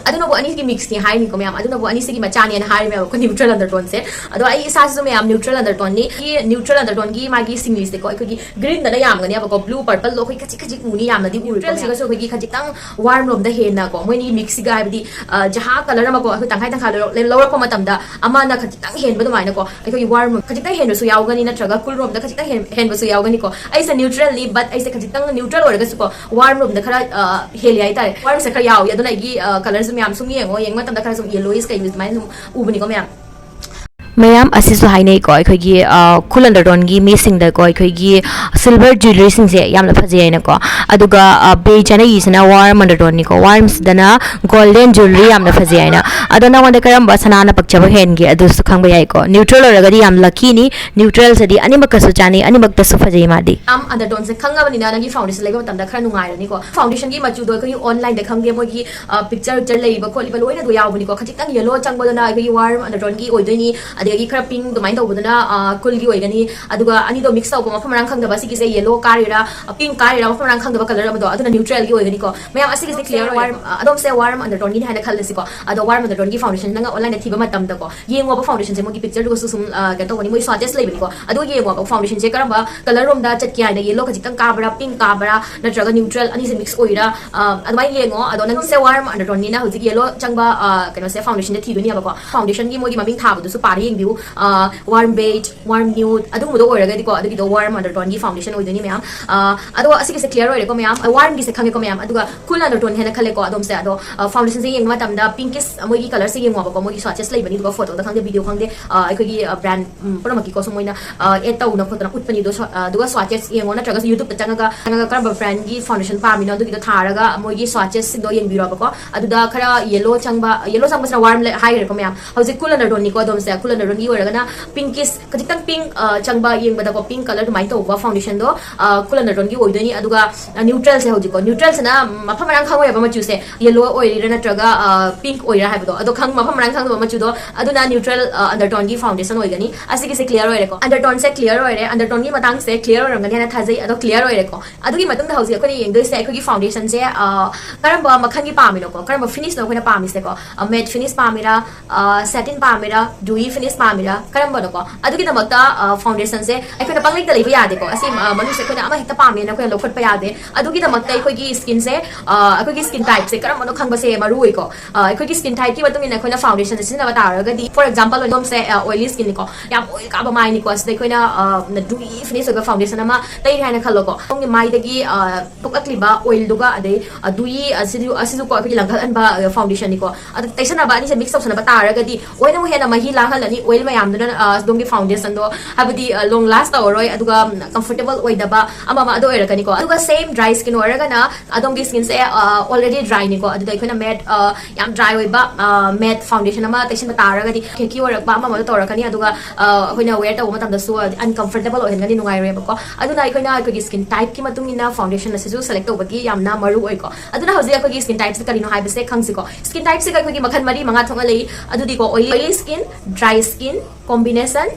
ꯑꯗꯨꯅꯕꯨ ꯑꯅꯤꯒꯤ ꯃꯤꯛꯁꯅꯤ ꯍꯥꯏꯔꯤꯅꯤꯀꯣ ꯃꯌꯥꯝ, ꯑꯗꯨꯅꯕꯨ ꯑꯅꯤꯁꯤꯒꯤ ꯃꯆꯥꯅꯦꯅ ꯍꯥꯏꯔꯤꯃꯦꯕꯀꯣ ꯅ꯭ꯌꯨꯇ꯭ꯔꯦꯜ ꯑꯟꯗꯔꯇꯣꯟꯁꯦ꯫ ꯑꯗꯣ ꯑꯩ ꯏꯁꯥꯁꯤꯁꯨ ꯃꯌꯥꯝ ꯅ꯭ꯌꯨꯇ꯭ꯔꯦꯜ ꯑꯟꯗꯔꯇꯣꯟꯅꯤ꯫ ꯁꯤ ꯅ꯭ꯌꯨꯇ꯭ꯔꯦꯜ ꯑꯟꯗꯔꯇꯣꯟꯒꯤ ꯃꯥꯒꯤ ꯁꯤꯡꯂꯤꯁꯦꯀꯣ ꯑꯩꯈꯣꯏꯒꯤ ꯒ꯭ꯔꯤꯟꯗꯅ ꯌꯥꯝꯒꯅꯦꯕꯀꯣ, ꯕ꯭ꯂꯨ ꯄꯔꯄꯜꯗꯣ ꯑꯩꯈꯣꯏ ꯈꯖꯤꯛ ꯈꯖꯤꯛ ꯎꯅꯤ, ꯌꯥꯝꯅꯗꯤ ꯎꯔꯣꯏ꯫ ꯅ꯭ꯌꯨꯇ꯭ꯔꯦꯜꯁꯤꯒꯁꯨ ꯑꯩꯈꯣꯏꯒꯤ ꯈꯖꯤꯛꯇꯪ ꯋꯥꯔꯝ ꯔꯣꯝꯗ ꯍꯦꯟꯅꯀꯣ, ꯃꯣꯏꯅꯤ ꯃꯤꯛꯁꯁꯤꯒ ꯍꯥꯏꯕꯗꯤ ꯑ, ꯖꯍꯥ ꯀꯂꯔ ꯑꯃꯀꯣ ꯑꯩꯈꯣꯏ ꯇꯪꯈꯥꯏ ꯇꯪꯈꯥꯏ ꯂꯧꯔꯛ- ꯂꯧꯔꯛꯄ ꯃꯇꯝꯗ ꯑꯃꯅ ꯈꯖꯤꯛꯇꯪ ꯍꯦꯟꯕ ꯑꯗꯨꯃꯥꯏꯅꯀꯣ, ꯑꯩꯈꯣꯏꯒꯤ ꯋꯥꯔꯝ ꯔꯣꯝ ꯈꯖꯤꯛꯇꯪ ꯍꯦꯟꯕꯁꯨ ꯌꯥꯎꯒꯅꯤ, ꯅꯠꯇ꯭ꯔꯒ ꯀꯨꯜ ꯔꯣꯝꯗ ꯈꯖꯤꯛꯇꯪ ꯍꯦꯟ- ꯍꯦꯟꯕꯁꯨ ꯌꯥꯎꯒꯅꯤꯀꯣ꯫ ꯑꯩꯁꯦ ꯅ꯭ꯌꯨꯇ꯭ꯔꯦꯜꯅꯤ, ꯕꯠ ꯑꯩꯁꯦ ꯈꯖꯤꯛꯇꯪ ꯅ꯭ꯌꯨꯇ꯭ꯔꯦꯜ ꯑꯣꯏꯔꯒꯁꯨꯀꯣ ꯋꯥꯔꯝ ꯔꯣꯝꯗ ꯈꯔ ꯑ, ꯍꯦꯜꯂꯤ ꯍꯥꯏꯇꯥꯔꯦ, ꯋꯥꯔꯝꯁꯦ ꯈꯔ ꯌꯥꯎꯏ꯫ ꯑꯗꯨꯅ ꯑꯩꯒꯤ ꯀꯂꯔꯁꯨ ꯃꯌꯥꯝ ꯁꯨꯝ ꯌꯦꯡꯉꯣ, ꯌꯦꯡꯕ ꯃꯇꯝꯗ ꯈꯔ ꯁꯨꯝ ꯌꯦꯜꯂꯣꯏꯁ ꯀꯩ ꯑꯗꯨꯃꯥꯏꯅ ꯁꯨꯝ ꯎꯕꯅꯤꯀꯣ ꯃꯌꯥꯝ꯫ ꯃꯌꯥꯝ ꯑꯁꯤꯁꯨ ꯍꯥꯏꯅꯩꯀꯣ, ꯑꯩꯈꯣꯏꯒꯤ ꯀꯨꯜ ꯑꯟꯗꯔꯇꯣꯟꯒꯤ ꯃꯤꯁꯤꯡꯗꯀꯣ ꯑꯩꯈꯣꯏꯒꯤ ꯁꯤꯜꯚꯔ ꯖ꯭ꯋꯦꯂꯔꯤꯁꯤꯡꯁꯦ ꯌꯥꯝꯅ ꯐꯖꯩ ꯍꯥꯏꯅꯀꯣ꯫ ꯑꯗꯨꯒ ꯕꯦꯖ ꯑꯅꯩꯁꯤꯅ ꯋꯥꯔꯝ ꯑꯟꯗꯔꯇꯣꯟꯅꯤꯀꯣ, ꯋꯥꯔꯝꯁꯤꯗꯅ ꯒꯣꯜꯗꯦꯟ ꯖ꯭ꯋꯦꯂꯔꯤ ꯌꯥꯝꯅ ꯐꯖꯩ ꯍꯥꯏꯅ꯫ ꯑꯗꯣ ꯅꯪꯉꯣꯟꯗ ꯀꯔꯝꯕ ꯁꯅꯥꯅ ꯄꯛꯆꯕ ꯍꯦꯟꯒꯦ ꯑꯗꯨꯁꯨ ꯈꯪꯕ ꯌꯥꯏꯀꯣ꯫ ꯅ꯭ꯌꯨꯇ꯭ꯔꯦꯜ ꯑꯣꯏꯔꯒꯗꯤ ꯌꯥꯝ ꯂꯛꯀꯤꯅꯤ, ꯅ꯭ꯌꯨꯇ꯭ꯔꯦꯜꯁꯤꯗꯤ ꯑꯅꯤꯃꯛꯀꯁꯨ ꯆꯥꯅꯩ, ꯑꯅꯤꯃꯛꯇꯁꯨ ꯐꯖꯩ ꯃꯥꯗꯤ꯫ ꯌꯥꯝ ꯑꯟꯗꯔꯇꯣꯟꯁꯦ ꯈꯪꯉꯕꯅꯤꯅ ꯅꯪꯒꯤ ꯐꯥꯎꯟꯗꯦꯁꯟ ꯂꯩꯕ ꯃꯇꯝꯗ ꯈꯔ ꯅꯨꯡꯉꯥꯏꯔꯅꯤꯀꯣ꯫ ꯐꯥꯎꯟꯗꯦꯁꯟꯒꯤ ꯃꯆꯨꯗꯣ ꯑꯩꯈꯣꯏꯒꯤ ꯑꯣꯟꯂꯥꯏꯟꯗ ꯈꯪꯗꯦ, ꯃꯣꯏꯒꯤ ꯄꯤꯛꯆꯔ ꯄꯤꯛꯆꯔ ꯂꯩꯔꯤꯕ ꯈꯣꯠꯂꯤꯕ ꯂꯣꯏꯅ ꯑꯗꯨ ꯌꯥꯎꯕꯅꯤꯀꯣ꯫ ꯈꯖꯤꯛꯇꯪ ꯌꯦꯜꯂꯣ ꯆꯪꯕꯗꯨꯅ ꯑꯩꯈꯣꯏꯒꯤ ꯋꯥꯔꯝ ꯑꯟꯗꯔꯇꯣꯟꯒꯤ ꯑꯣꯏꯗꯣꯏꯅꯤ, ꯑꯗꯒꯤ ꯈꯔ ꯄꯤꯡ ꯑꯗꯨꯃꯥꯏꯅ ꯇꯧꯕꯗꯨꯅ ꯀꯨꯜꯒꯤ ꯑꯣꯏꯒꯅꯤ꯫ ꯑꯗꯨꯒ ꯑꯅꯤꯗꯣ ꯃꯤꯛꯁ ꯇꯧꯕ ꯃꯐꯝ ꯃꯔꯥꯡ ꯈꯪꯗꯕ ꯁꯤꯒꯤꯁꯦ ꯌꯦꯜꯂꯣ ꯀꯥꯔꯤꯔꯥ, ꯄꯤꯡ ꯀꯥꯔꯤꯔꯥ, ꯃꯐꯝ ꯃꯔꯥꯡ ꯈꯪꯗꯕ ꯀꯂꯔ ꯑꯃꯗꯣ, ꯑꯗꯨꯅ ꯅ꯭ꯌꯨꯇ꯭ꯔꯦꯜꯒꯤ ꯑꯣꯏꯒꯅꯤꯀꯣ꯫ ꯃꯌꯥꯝ ꯑꯁꯤꯒꯤꯁꯦ ꯀ꯭ꯂꯤꯌꯥꯔ ꯑꯣꯏꯔꯦ꯫ ꯑꯗꯣꯝꯁꯦ ꯋꯥꯔꯝ ꯑꯟꯗꯔꯇꯣꯟꯒꯤꯅꯤ ꯍꯥꯏꯅ ꯈꯜꯂꯁꯤꯀꯣ꯫ ꯑꯗꯣ ꯋꯥꯔꯝ ꯑꯟꯗꯔꯇꯣꯟꯒꯤ ꯐꯥꯎꯟꯗꯦꯁꯟ ꯅꯪꯅ ꯑꯣꯟꯂꯥꯏꯟꯗ ꯊꯤꯕ ꯃꯇꯝꯗꯀꯣ, ꯌꯦꯡꯉꯣꯕ ꯐꯥꯎꯟꯗꯦꯁꯟꯁꯦ ꯃꯣꯏꯒꯤ ꯄꯤꯛꯆꯔꯗꯨꯒꯁꯨ ꯁꯨꯝ ꯀꯩꯅꯣ ꯇꯧꯒꯅꯤ, ꯃꯣꯏ ꯁ꯭ꯋꯥꯆꯦꯁ ꯂꯩꯕꯅꯤꯀꯣ꯫ ꯑꯗꯨ ꯌꯦꯡꯉꯣꯕ ꯐꯥꯎꯟꯗꯦꯁꯟꯁꯦ ꯀꯔꯝꯕ ꯀꯂꯔ ꯔꯣꯝꯗ ꯆꯠꯀꯦ ꯍꯥꯏꯅ, ꯌꯦꯜꯂꯣ ꯈꯖꯤꯛꯇꯪ ꯀꯥꯕ꯭ꯔꯥ, ꯄꯤꯡ ꯀꯥꯕ꯭ꯔꯥ, ꯅꯠꯇ꯭ꯔꯒ ꯅ꯭ꯌꯨꯇ꯭ꯔꯦꯜ ꯑꯅꯤꯁꯦ ꯃꯤꯛꯁ ꯑꯣꯏꯔꯥ, ꯑꯗꯨꯃꯥꯏꯅ ꯌꯦꯡꯉꯣ꯫ ꯑꯗꯣ ꯅꯪꯁꯦ ꯋꯥꯔꯝ ꯑꯟꯗꯔꯇꯣꯟꯅꯤꯅ ꯍꯧꯖꯤꯛ ꯌꯦꯜꯂꯣ ꯆꯪꯕ ꯀꯩꯅꯣꯁꯦ ꯐꯥꯎꯟꯗꯦꯁꯟꯗ ꯊꯤꯗꯣꯏꯅꯦꯕꯀꯣ꯫ ꯐꯥꯎꯟꯗꯦꯁꯟꯒꯤ ꯃꯣꯏꯒꯤ ꯃꯃꯤꯡ ꯊꯥꯕꯗꯨꯁꯨ ꯄꯥꯔ ꯌꯦꯡꯕꯤꯌꯨ꯫ ꯋꯥꯔꯝ ꯕꯦꯖ, ꯋꯥꯔꯝ ꯅ꯭ꯌꯨꯠ ꯑꯗꯨꯒꯨꯝꯕꯗꯣ ꯑꯣꯏꯔꯒꯗꯤꯀꯣ, ꯑꯗꯨꯒꯤꯗꯣ ꯋꯥꯔꯝ ꯑꯟꯗꯔꯇꯣꯟꯒꯤ ꯐꯥꯎꯟꯗꯦꯁꯟ ꯑꯣꯏꯗꯣꯏꯅꯤ ꯃꯌꯥꯝ꯫ ꯑꯗꯣ ꯑꯁꯤꯒꯤꯁꯦ ꯀ꯭ꯂꯤꯌꯥꯔ ꯑꯣꯏꯔꯦꯀꯣ ꯃꯌꯥꯝ, ꯋꯥꯔꯝꯒꯤꯁꯦ ꯈꯪꯉꯦꯀꯣ ꯃꯌꯥꯝ꯫ ꯑꯗꯨꯒ ꯀꯨꯜ ꯑꯟꯗꯔꯇꯣꯟ ꯍꯥꯏꯅ ꯈꯜꯂꯦꯀꯣ ꯑꯗꯣꯝꯁꯦ꯫ ꯑꯗꯣ ꯐꯥꯎꯟꯗꯦꯁꯟꯁꯦ ꯌꯦꯡꯕ ꯃꯇꯝꯗ ꯄꯤꯡꯀꯤꯁ ꯃꯣꯏꯒꯤ ꯀꯂꯔꯁꯦ ꯌꯦꯡꯉꯣꯕꯀꯣ, ꯃꯣꯏꯒꯤ ꯁ꯭ꯋꯥꯆꯦꯁ ꯂꯩꯕꯅꯤ, ꯑꯗꯨꯒ ꯐꯣꯇꯣꯗ ꯈꯪꯗꯦ, ꯚꯤꯗꯤꯑꯣ ꯈꯪꯗꯦ, ꯑꯩꯈꯣꯏꯒꯤ ꯕ꯭ꯔꯥꯟ ꯄꯨꯝꯅꯃꯛꯀꯤꯀꯣ ꯁꯨꯝ ꯃꯣꯏꯅ ꯑꯦꯗ ꯇꯧꯅ ꯈꯣꯠꯇꯅ ꯎꯠꯄꯅꯤ꯫ ꯑꯗꯣ ꯑꯗꯨꯒ ꯁ꯭ꯋꯥꯆꯦꯁ ꯌꯦꯡꯉꯣ, ꯅꯠꯇ꯭ꯔꯒꯁꯨ ꯌꯨꯇ꯭ꯌꯨꯕꯇ ꯆꯪꯉꯒ ꯆꯪꯉꯒ ꯀꯔꯝꯕ ꯕ꯭ꯔꯥꯟꯒꯤ ꯐꯥꯎꯟꯗꯦꯁꯟ ꯄꯥꯝꯃꯤꯅꯣ ꯑꯗꯨꯒꯤꯗꯣ ꯊꯥꯔꯒ ꯃꯣꯏꯒꯤ ꯁ꯭ꯋꯥꯆꯦꯁꯁꯤꯡꯗꯣ ꯌꯦꯡꯕꯤꯔꯣꯕꯀꯣ꯫ ꯑꯗꯨꯗ ꯈꯔ ꯌꯦꯜꯂꯣ ꯆꯪꯕ, ꯌꯦꯜꯂꯣ ꯆꯪꯕꯁꯤꯅ ꯋꯥꯔꯝ ꯍꯥꯏꯈ꯭ꯔꯦꯀꯣ ꯃꯌꯥꯝ꯫ ꯍꯧꯖꯤꯛ ꯀꯨꯜ ꯑꯟꯗꯔꯇꯣꯟꯅꯤꯀꯣ ꯑꯗꯣꯝꯁꯦ, ꯀꯨꯜ ꯔꯣꯟꯒꯤ ꯑꯣꯏꯔꯒꯅ ꯄꯤꯡꯀꯤꯁ, ꯈꯖꯤꯛꯇꯪ ꯄꯤꯡ ꯆꯪꯕ, ꯌꯦꯡꯕꯗꯀꯣ ꯄꯤꯡ ꯀꯂꯔ ꯑꯗꯨꯃꯥꯏꯅ ꯇꯧꯕ ꯐꯥꯎꯟꯗꯦꯁꯟꯗꯣ ꯀꯨꯂꯟꯗꯔꯣꯟꯒꯤ ꯑꯣꯏꯗꯣꯏꯅꯤ꯫ ꯑꯗꯨꯒ ꯅ꯭ꯌꯨꯇ꯭ꯔꯦꯜꯁꯦ, ꯍꯧꯖꯤꯛꯀꯣ ꯅ꯭ꯌꯨꯇ꯭ꯔꯦꯜꯁꯤꯅ ꯃꯐꯝ ꯃꯔꯥꯡ ꯈꯪꯉꯣꯏꯕ ꯃꯆꯨꯁꯦ, ꯌꯦꯂꯣ ꯑꯣꯏꯔꯤꯔꯥ ꯅꯠꯇ꯭ꯔꯒ ꯄꯤꯡ ꯑꯣꯏꯔꯥ ꯍꯥꯏꯕꯗꯣ, ꯑꯗꯣ ꯈꯪ ꯃꯐꯝ ꯃꯔꯥꯡ ꯈꯪꯗꯕ ꯃꯆꯨꯗꯣ, ꯑꯗꯨꯅ ꯅ꯭ꯌꯨꯇ꯭ꯔꯦꯜ ꯑꯟꯗꯔꯇꯣꯟꯒꯤ ꯐꯥꯎꯟꯗꯦꯁꯟ ꯑꯣꯏꯒꯅꯤ꯫ ꯑꯁꯤꯒꯤꯁꯦ ꯀ꯭ꯂꯤꯌꯔ ꯑꯣꯏꯔꯦꯀꯣ, ꯑꯟꯗꯔꯇꯣꯟꯁꯦ ꯀ꯭ꯂꯤꯌꯔ ꯑꯣꯏꯔꯦ꯫ ꯑꯟꯗꯔꯇꯣꯟꯒꯤ ꯃꯇꯥꯡꯁꯦ ꯀ꯭ꯂꯤꯌꯔ ꯑꯣꯏꯔꯝꯒꯅꯤ ꯍꯥꯏꯅ ꯊꯥꯖꯩ꯫ ꯑꯗꯣ ꯀ꯭ꯂꯤꯌꯔ ꯑꯣꯏꯔꯦꯀꯣ꯫ ꯑꯗꯨꯒꯤ ꯃꯇꯨꯡꯗ ꯍꯧꯖꯤꯛ ꯑꯩꯈꯣꯏꯅ ꯌꯦꯡꯗꯣꯏꯁꯦ ꯑꯩꯈꯣꯏꯒꯤ ꯐꯥꯎꯟꯗꯦꯁꯟꯁꯦ ꯀꯔꯝꯕ ꯃꯈꯜꯒꯤ ꯄꯥꯝꯃꯤꯅꯣꯀꯣ, ꯀꯔꯝꯕ ꯐꯤꯅꯤꯁꯅꯣ ꯑꯩꯈꯣꯏꯅ ꯄꯥꯝꯃꯤꯁꯦꯀꯣ꯫ ꯃꯦꯠ ꯐꯤꯅꯤꯁ ꯄꯥꯝꯃꯤꯔꯥ, ꯁꯦꯇꯤꯟ ꯄꯥꯝꯃꯤꯔꯥ, ꯗꯨꯏ ꯐꯤꯅꯤꯁ ꯄꯥꯝꯃꯤꯔꯥ, ꯀꯔꯝꯕꯅꯣꯀꯣ? ꯑꯗꯨꯒꯤꯗꯃꯛꯇ ꯐꯥꯎꯟꯗꯦꯁꯟꯁꯦ ꯑꯩꯈꯣꯏꯅ ꯄꯪꯂꯩꯇ ꯂꯩꯕ ꯌꯥꯗꯦꯀꯣ꯫ ꯑꯁꯤ ꯃꯅꯨꯡꯁꯦ ꯑꯩꯈꯣꯏꯅ ꯑꯃ ꯍꯦꯛꯇ ꯄꯥꯝꯃꯦꯅ ꯑꯩꯈꯣꯏꯅ ꯂꯧꯈꯠꯄ ꯌꯥꯗꯦ꯫ ꯑꯗꯨꯒꯤꯗꯃꯛꯇ ꯑꯩꯈꯣꯏꯒꯤ ꯁ꯭ꯀꯤꯟꯁꯦ, ꯑꯩꯈꯣꯏꯒꯤ ꯁ꯭ꯀꯤꯟ ꯇꯥꯏꯞꯁꯦ ꯀꯔꯝꯕꯅꯣ ꯈꯪꯕꯁꯦ ꯃꯔꯨ ꯑꯣꯏꯀꯣ꯫ ꯑꯩꯈꯣꯏꯒꯤ ꯁ꯭ꯀꯤꯟ ꯇꯥꯏꯞꯀꯤ ꯃꯇꯨꯡ ꯏꯟꯅ ꯑꯩꯈꯣꯏꯅ ꯐꯥꯎꯟꯗꯦꯁꯟꯁꯦ ꯁꯤꯖꯤꯟꯅꯕ ꯇꯥꯔꯒꯗꯤ, ꯐꯣꯔ ꯑꯦꯛꯖꯥꯝꯄꯜ, ꯑꯗꯣꯝꯁꯦ ꯑꯣꯏꯂꯤ ꯁ꯭ꯀꯤꯟꯅꯤꯀꯣ, ꯌꯥꯝ ꯑꯣꯏꯜ ꯀꯥꯕ ꯃꯥꯏꯅꯤꯀꯣ, ꯁꯤꯗ ꯑꯩꯈꯣꯏꯅ ꯗꯨꯏ ꯐꯤꯅꯤꯁ ꯑꯣꯏꯕ ꯐꯥꯎꯟꯗꯦꯁꯟ ꯑꯃ ꯇꯩꯔꯦ ꯍꯥꯏꯅ ꯈꯜꯂꯣꯀꯣ꯫ ꯁꯣꯝꯒꯤ ꯃꯥꯏꯗꯒꯤ ꯊꯣꯛꯂꯛꯂꯤꯕ ꯑꯣꯏꯜꯗꯨꯒ ꯑꯗꯩ ꯗꯨꯏ ꯑꯁꯤꯁꯨ, ꯑꯁꯤꯁꯨꯀꯣ ꯑꯩꯈꯣꯏꯒꯤ ꯂꯪꯈꯠꯍꯟꯕ ꯐꯥꯎꯟꯗꯦꯁꯟꯅꯤꯀꯣ꯫ ꯑꯗꯨ ꯇꯩꯁꯟꯅꯕ ꯑꯅꯤꯁꯦ ꯃꯤꯛꯁ ꯇꯧꯁꯟꯅꯕ ꯇꯥꯔꯒꯗꯤ ꯑꯣꯏꯅ ꯑꯃꯨꯛ ꯍꯦꯟꯅ ꯃꯍꯤ ꯂꯥꯡꯍꯜꯂꯅꯤ꯫ ꯑꯣꯏꯜ ꯃꯌꯥꯝꯗꯨꯅ ꯑꯗꯣꯝꯒꯤ ꯐꯥꯎꯟꯗꯦꯁꯟꯗꯣ, ꯍꯥꯏꯕꯗꯤ ꯂꯣꯡ ꯂꯥꯁ ꯇꯧꯔꯔꯣꯏ, ꯑꯗꯨꯒ ꯀꯝꯐꯣꯔꯇꯦꯕꯜ ꯑꯣꯏꯗꯕ ꯑꯃ ꯑꯃ ꯑꯗꯨ ꯑꯣꯏꯔꯛꯀꯅꯤꯀꯣ꯫ ꯑꯗꯨꯒ ꯁꯦꯝ ꯗ꯭ꯔꯥꯏ ꯁ꯭ꯀꯤꯟ ꯑꯣꯏꯔꯒꯅ ꯑꯗꯣꯝꯒꯤ ꯁ꯭ꯀꯤꯟꯁꯦ ꯑꯣꯜꯔꯦꯗꯤ ꯗ꯭ꯔꯥꯏꯅꯤꯀꯣ, ꯑꯗꯨꯗ ꯑꯩꯈꯣꯏꯅ ꯃꯦꯠ, ꯌꯥꯝ ꯗ꯭ꯔꯥꯏ ꯑꯣꯏꯕ ꯃꯦꯠ ꯐꯥꯎꯟꯗꯦꯁꯟ ꯑꯃ ꯇꯩꯁꯟꯕ ꯇꯥꯔꯒꯗꯤ ꯈꯦꯛꯀꯤ ꯑꯣꯏꯔꯛꯄ ꯑꯃ ꯑꯃꯗ ꯇꯧꯔꯛꯀꯅꯤ꯫ ꯑꯗꯨꯒ ꯑꯩꯈꯣꯏꯅ ꯋꯦꯌꯔ ꯇꯧꯕ ꯃꯇꯝꯗꯁꯨ ꯑꯟꯀꯝꯐꯣꯔꯇꯦꯕꯜ ꯑꯣꯏꯍꯟꯒꯅꯤ, ꯅꯨꯡꯉꯥꯏꯔꯣꯏꯕꯀꯣ꯫ ꯑꯗꯨꯅ ꯑꯩꯈꯣꯏꯅ ꯑꯩꯈꯣꯏꯒꯤ ꯁ꯭ꯀꯤꯟ ꯇꯥꯏꯞꯀꯤ ꯃꯇꯨꯡ ꯏꯟꯅ ꯐꯥꯎꯟꯗꯦꯁꯟ ꯑꯁꯤꯁꯨ ꯁꯦꯂꯦꯛ ꯇꯧꯕꯒꯤ ꯌꯥꯝꯅ ꯃꯔꯨ ꯑꯣꯏꯀꯣ꯫ ꯑꯗꯨꯅ ꯍꯧꯖꯤꯛ ꯑꯩꯈꯣꯏꯒꯤ ꯁ꯭ꯀꯤꯟ ꯇꯥꯏꯞꯁꯦ ꯀꯔꯤꯅꯣ ꯍꯥꯏꯕꯁꯦ ꯈꯪꯁꯤꯀꯣ꯫ ꯁ꯭ꯀꯤꯟ ꯇꯥꯏꯞꯁꯤꯒ ꯑꯩꯈꯣꯏꯒꯤ ꯃꯈꯜ ꯃꯔꯤ ꯃꯉꯥ ꯊꯣꯛꯅ ꯂꯩ꯫ ꯑꯗꯨꯗꯤꯀꯣ, oily skin, dry skin, combination,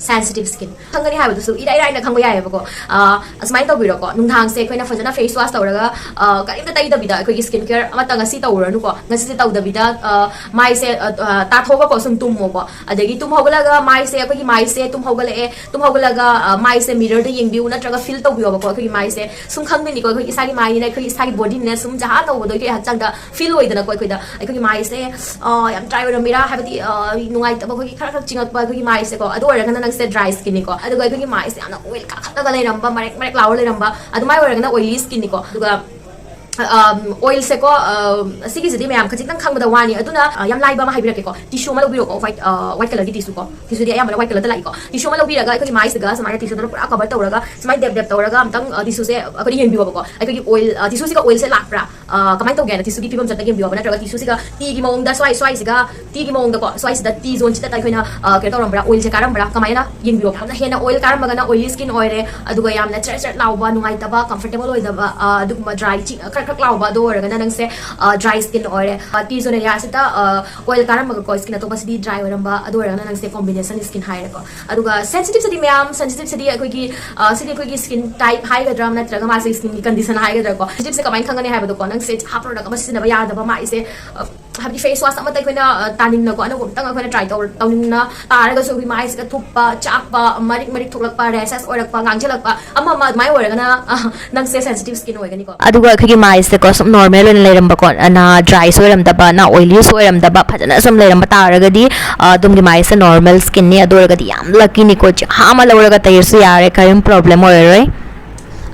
sensitive skin. ꯈꯪꯒꯅꯤ ꯍꯥꯏꯕꯗꯨꯁꯨ ꯏꯔꯥꯏ ꯂꯥꯏꯅ ꯈꯪꯕ ꯌꯥꯏꯑꯕꯀꯣ꯫ ꯑꯁꯨꯃꯥꯏꯅ ꯇꯧꯕꯤꯔꯣꯀꯣ, ꯅꯨꯡꯗꯥꯡꯁꯦ ꯑꯩꯈꯣꯏꯅ ꯐꯖꯅ ꯐꯦꯁ ꯋꯥꯁ ꯇꯧꯔꯒ, ꯀꯔꯤꯝꯇ ꯇꯩꯗꯕꯤꯗ ꯑꯩꯈꯣꯏꯒꯤ ꯁ꯭ꯀꯤꯟ ꯀꯦꯌꯔ ꯑꯃꯇ ꯉꯁꯤ ꯇꯧꯔꯨꯔꯅꯨꯀꯣ꯫ ꯉꯁꯤꯁꯦ ꯇꯧꯗꯕꯤꯗ ꯃꯥꯏꯁꯦ ꯇꯥꯊꯣꯛꯑꯒꯀꯣ ꯁꯨꯝ ꯇꯨꯝꯃꯣꯀꯣ꯫ ꯑꯗꯒꯤ ꯇꯨꯝ ꯍꯧꯒꯠꯂꯒ ꯃꯥꯏꯁꯦ, ꯑꯩꯈꯣꯏꯒꯤ ꯃꯥꯏꯁꯦ ꯇꯨꯝ ꯍꯧꯒꯠꯂꯛꯑꯦ, ꯇꯨꯝ ꯍꯧꯒꯠꯂꯒ ꯃꯥꯏꯁꯦ ꯃꯤꯔꯔꯗ ꯌꯦꯡꯕꯤꯌꯨ ꯅꯠꯇ꯭ꯔꯒ ꯐꯤꯜ ꯇꯧꯕꯤꯌꯣꯕꯀꯣ꯫ ꯑꯩꯈꯣꯏꯒꯤ ꯃꯥꯏꯁꯦ ꯁꯨꯝ ꯈꯪꯗꯣꯏꯅꯤꯀꯣ, ꯑꯩꯈꯣꯏꯒꯤ ꯏꯁꯥꯒꯤ ꯃꯥꯏꯅꯤꯅ, ꯑꯩꯈꯣꯏꯒꯤ ꯏꯁꯥꯒꯤ ꯕꯣꯗꯤꯅ ꯁꯨꯝ ꯖꯍꯥ ꯇꯧꯕꯗꯣ ꯑꯩꯈꯣꯏ ꯍꯛꯆꯥꯡꯗ ꯐꯤꯜ ꯑꯣꯏꯗꯅꯀꯣ꯫ ꯑꯩꯈꯣꯏꯗ ꯑꯩꯈꯣꯏꯒꯤ ꯃꯥꯏꯁꯦ ꯌꯥꯝ ꯗ꯭ꯔꯥꯏ ꯑꯣꯏꯔꯝꯃꯤꯔꯥ, ꯍꯥꯏꯕꯗꯤ ꯅꯨꯡꯉꯥꯏꯇꯕ, ꯑꯩꯈꯣꯏꯒꯤ ꯈꯔ ꯈꯔ ꯆꯤꯡꯉꯛꯄ ꯑꯩꯈꯣꯏꯒꯤ ꯃꯥꯏꯁꯦꯀꯣ, ꯑꯗꯨ ꯑꯣꯏꯔꯒꯅ ꯅꯪꯁꯦ ꯗ꯭ꯔꯥꯏ ꯁ꯭ꯀꯤꯟꯅꯤꯀꯣ꯫ ꯑꯗꯨꯒ ꯑꯩꯈꯣꯏꯒꯤ ꯃꯥꯏꯁꯦ ꯌꯥꯝꯅ ꯑꯣꯏꯜ ꯀꯥꯈꯠꯂꯒ ꯂꯩꯔꯝꯕ, ꯃꯔꯦꯛ ꯃꯔꯦꯛ ꯂꯥꯎꯔ ꯂꯩꯔꯝꯕ, ꯑꯗꯨꯃꯥꯏꯅ ꯑꯣꯏꯔꯒꯅ ꯑꯣꯏꯂꯤ ꯁ꯭ꯀꯤꯟꯅꯤꯀꯣ꯫ ꯑꯗꯨꯒ ꯑꯣꯏꯜꯁꯦꯀꯣ, ꯑꯁꯤꯒꯤꯁꯤꯗꯤ ꯃꯌꯥꯝ ꯈꯖꯤꯛꯇꯪ ꯈꯪꯕꯗ ꯋꯥꯅꯤ꯫ ꯑꯗꯨꯅ ꯑ, ꯌꯥꯝ ꯂꯥꯏꯕ ꯑꯃ ꯍꯥꯏꯕꯤꯔꯛꯀꯦꯀꯣ, ꯇꯤꯁꯨ ꯑꯃ ꯂꯧꯕꯤꯔꯣꯀꯣ, ꯋꯥꯏꯠ ꯋꯥꯏꯠ ꯀꯂꯔꯒꯤ ꯇꯤꯁꯨ ꯀꯣ, ꯇꯤꯁꯨꯗꯤ ꯑꯌꯥꯝꯕꯅ ꯋꯥꯏꯠ ꯀꯂꯔꯗ ꯂꯥꯛꯏꯀꯣ꯫ ꯇꯤꯁꯨ ꯑꯃ ꯂꯧꯕꯤꯔꯒ ꯑꯩꯈꯣꯏꯒꯤ ꯃꯥꯏꯁꯤꯒ ꯁꯨꯃꯥꯏꯅ ꯇꯤꯁꯨꯗꯨꯅ ꯄꯨꯔꯥ ꯀꯕꯔ ꯇꯧꯔꯒ ꯁꯨꯃꯥꯏꯅ ꯗꯦꯞ ꯗꯦꯞ ꯇꯧꯔꯒ ꯑꯝꯇꯪ ꯑ, ꯇꯤꯁꯨꯁꯦ ꯑꯩꯈꯣꯏꯅ ꯌꯦꯡꯕꯤꯌꯣꯕꯀꯣ꯫ ꯑꯩꯈꯣꯏꯒꯤ ꯑꯣꯏꯜ, ꯑ, ꯇꯤꯁꯨꯁꯤꯒ ꯑꯣꯏꯜꯁꯦ ꯂꯥꯛꯄ꯭ꯔꯥ, ꯑ, ꯀꯃꯥꯏꯅ ꯇꯧꯒꯦꯅ ꯇꯤꯁꯨꯒꯤ ꯐꯤꯕꯝꯁꯦ ꯑꯝꯇ ꯌꯦꯡꯕꯤꯌꯣꯕ꯫ ꯅꯠꯇ꯭ꯔꯒ ꯇꯤꯁꯨꯁꯤꯒ ꯇꯤꯒꯤ ꯃꯑꯣꯡꯗ ꯁ꯭ꯋꯥꯏ ꯁ꯭ꯋꯥꯏꯁꯤꯒ ꯇꯤꯒꯤ ꯃꯑꯣꯡꯗꯀꯣ, ꯁ꯭ꯋꯥꯏꯁꯤꯗ ꯇꯤ ꯖꯣꯟꯁꯤꯗ ꯑꯩꯈꯣꯏꯅ ꯑ, ꯀꯩꯅꯣ ꯇꯧꯔꯝꯕ꯭ꯔꯥ, ꯑꯣꯏꯜꯁꯦ ꯀꯥꯔꯝꯕ꯭ꯔꯥ, ꯀꯃꯥꯏꯅ ꯌꯦꯡꯕꯤꯌꯣꯕ꯫ ꯌꯥꯝꯅ ꯍꯦꯟꯅ ꯑꯣꯏꯜ ꯀꯥꯔꯝꯃꯒꯅ ꯑꯣꯏꯂꯤ ꯁ꯭ꯀꯤꯟ ꯑꯣꯏꯔꯦ, ꯑꯗꯨꯒ ꯌꯥꯝꯅ ꯆꯔꯠ ꯆꯔꯠ ꯂꯥꯎꯕ, ꯅꯨꯡꯉꯥꯏꯇꯕ, ꯀꯝꯐꯣꯔꯇꯦꯕꯜ ꯑꯣꯏꯗꯕ, ꯑ, ꯑꯗꯨꯒꯨꯝꯕ ꯗ꯭ꯔꯥꯏ, ꯆꯤꯛ ꯈꯔ ꯈꯔ ꯂꯥꯎꯕ ꯑꯗꯨ ꯑꯣꯏꯔꯒꯅ ꯅꯪꯁꯦ ꯗ꯭ꯔꯥꯏ ꯁ꯭ꯀꯤꯟ ꯑꯣꯏꯔꯦ꯫ T zone ꯑꯦꯔꯤꯌꯥꯁꯤꯗ oil ꯀꯥꯔꯝꯃꯒꯀꯣ skin ꯑꯇꯣꯞꯄꯁꯤꯗꯤ dry ꯑꯣꯏꯔꯝꯕ ꯑꯗꯨ ꯑꯣꯏꯔꯒꯅ ꯅꯪꯁꯦ ꯀꯣꯝꯕꯤꯅꯦꯁꯟ ꯁ꯭ꯀꯤꯟ ꯍꯥꯏꯔꯦꯀꯣ꯫ ꯑꯗꯨꯒ ꯁꯦꯟꯁꯤꯇꯤꯞꯁꯤꯗꯤ ꯃꯌꯥꯝ, ꯁꯦꯟꯁꯤꯇꯤꯞꯁꯤꯗꯤ ꯑꯩꯈꯣꯏꯒꯤ, ꯑ, ꯁꯤꯗꯤ ꯑꯩꯈꯣꯏꯒꯤ ꯁ꯭ꯀꯤꯟ ꯇꯥꯏꯞ ꯍꯥꯏꯒꯗ꯭ꯔꯥ ꯅꯠꯇ꯭ꯔꯒ ꯃꯥꯁꯦ ꯁ꯭ꯀꯤꯟꯒꯤ ꯀꯟꯗꯤꯁꯟ ꯍꯥꯏꯒꯗ꯭ꯔꯥꯀꯣ, ꯁꯦꯟꯁꯤꯇꯤꯞꯁꯦ ꯀꯃꯥꯏꯅ ꯈꯪꯒꯅꯤ ꯍꯥꯏꯕꯗꯀꯣ, ꯅꯪꯁꯦ ꯖꯍꯥ ꯄ꯭ꯔꯣꯗꯛ ꯑꯃ ꯁꯤꯖꯤꯟꯅꯕ ꯌꯥꯗꯕ, ꯃꯥꯏꯁꯦ, ꯑ, ꯍꯥꯏꯕꯗꯤ ꯐꯦꯁ ꯋꯥꯁ ꯑꯃꯠꯇ ꯑꯩꯈꯣꯏꯅ, ꯑ, ꯇꯥꯅꯤꯡꯅꯀꯣ, ꯑꯅꯧꯕ ꯑꯃꯇꯪ ꯑꯩꯈꯣꯏꯅ ꯇ꯭ꯔꯥꯏ ꯇꯧ-, ꯇꯧꯅꯤꯡꯅ ꯇꯥꯔꯒꯁꯨ ꯑꯩꯈꯣꯏ ꯃꯥꯏꯁꯤꯗ ꯊꯨꯞꯄ, ꯆꯥꯛꯄ, ꯃꯔꯤꯛ ꯃꯔꯤꯛ ꯊꯣꯛꯂꯛꯄ, ꯔꯦꯁꯦꯁ ꯑꯣꯏꯔꯛꯄ, ꯉꯥꯡꯁꯤꯜꯂꯛꯄ, ꯑꯃ ꯑꯃ ꯑꯗꯨꯃꯥꯏꯅ ꯑꯣꯏꯔꯒꯅ, ꯑ, ꯅꯪꯁꯦ ꯁꯦꯟꯁꯤꯇꯤꯞ ꯁ꯭ꯀꯤꯟ ꯑꯣꯏꯒꯅꯤꯀꯣ꯫ ꯑꯗꯨꯒ ꯑꯩꯈꯣꯏꯒꯤ ꯃꯥꯏꯁꯦꯀꯣ ꯁꯨꯝ ꯅꯣꯔꯃꯦꯜ ꯑꯣꯏꯅ ꯂꯩꯔꯝꯕꯀꯣ, ꯅ ꯗ꯭ꯔꯥꯏꯁꯨ ꯑꯣꯏꯔꯝꯗꯕ, ꯅ ꯑꯣꯏꯂꯤꯁꯨ ꯑꯣꯏꯔꯝꯗꯕ, ꯐꯖꯅ ꯁꯨꯝ ꯂꯩꯔꯝꯕ ꯇꯥꯔꯒꯗꯤ, ꯑ, ꯑꯗꯣꯝꯒꯤ ꯃꯥꯏꯁꯦ ꯅꯣꯔꯃꯦꯜ ꯁ꯭ꯀꯤꯟꯅꯤ꯫ ꯑꯗꯨ ꯑꯣꯏꯔꯒꯗꯤ ꯌꯥꯝ ꯂꯛꯀꯤꯅꯤꯀꯣ, ꯖꯍꯥ ꯑꯃ ꯂꯧꯔꯒ ꯇꯩꯔꯁꯨ ꯌꯥꯔꯦ, ꯀꯔꯤꯝ ꯄ꯭ꯔꯣꯕ꯭ꯂꯦꯝ ꯑꯣꯏꯔꯔꯣꯏ꯫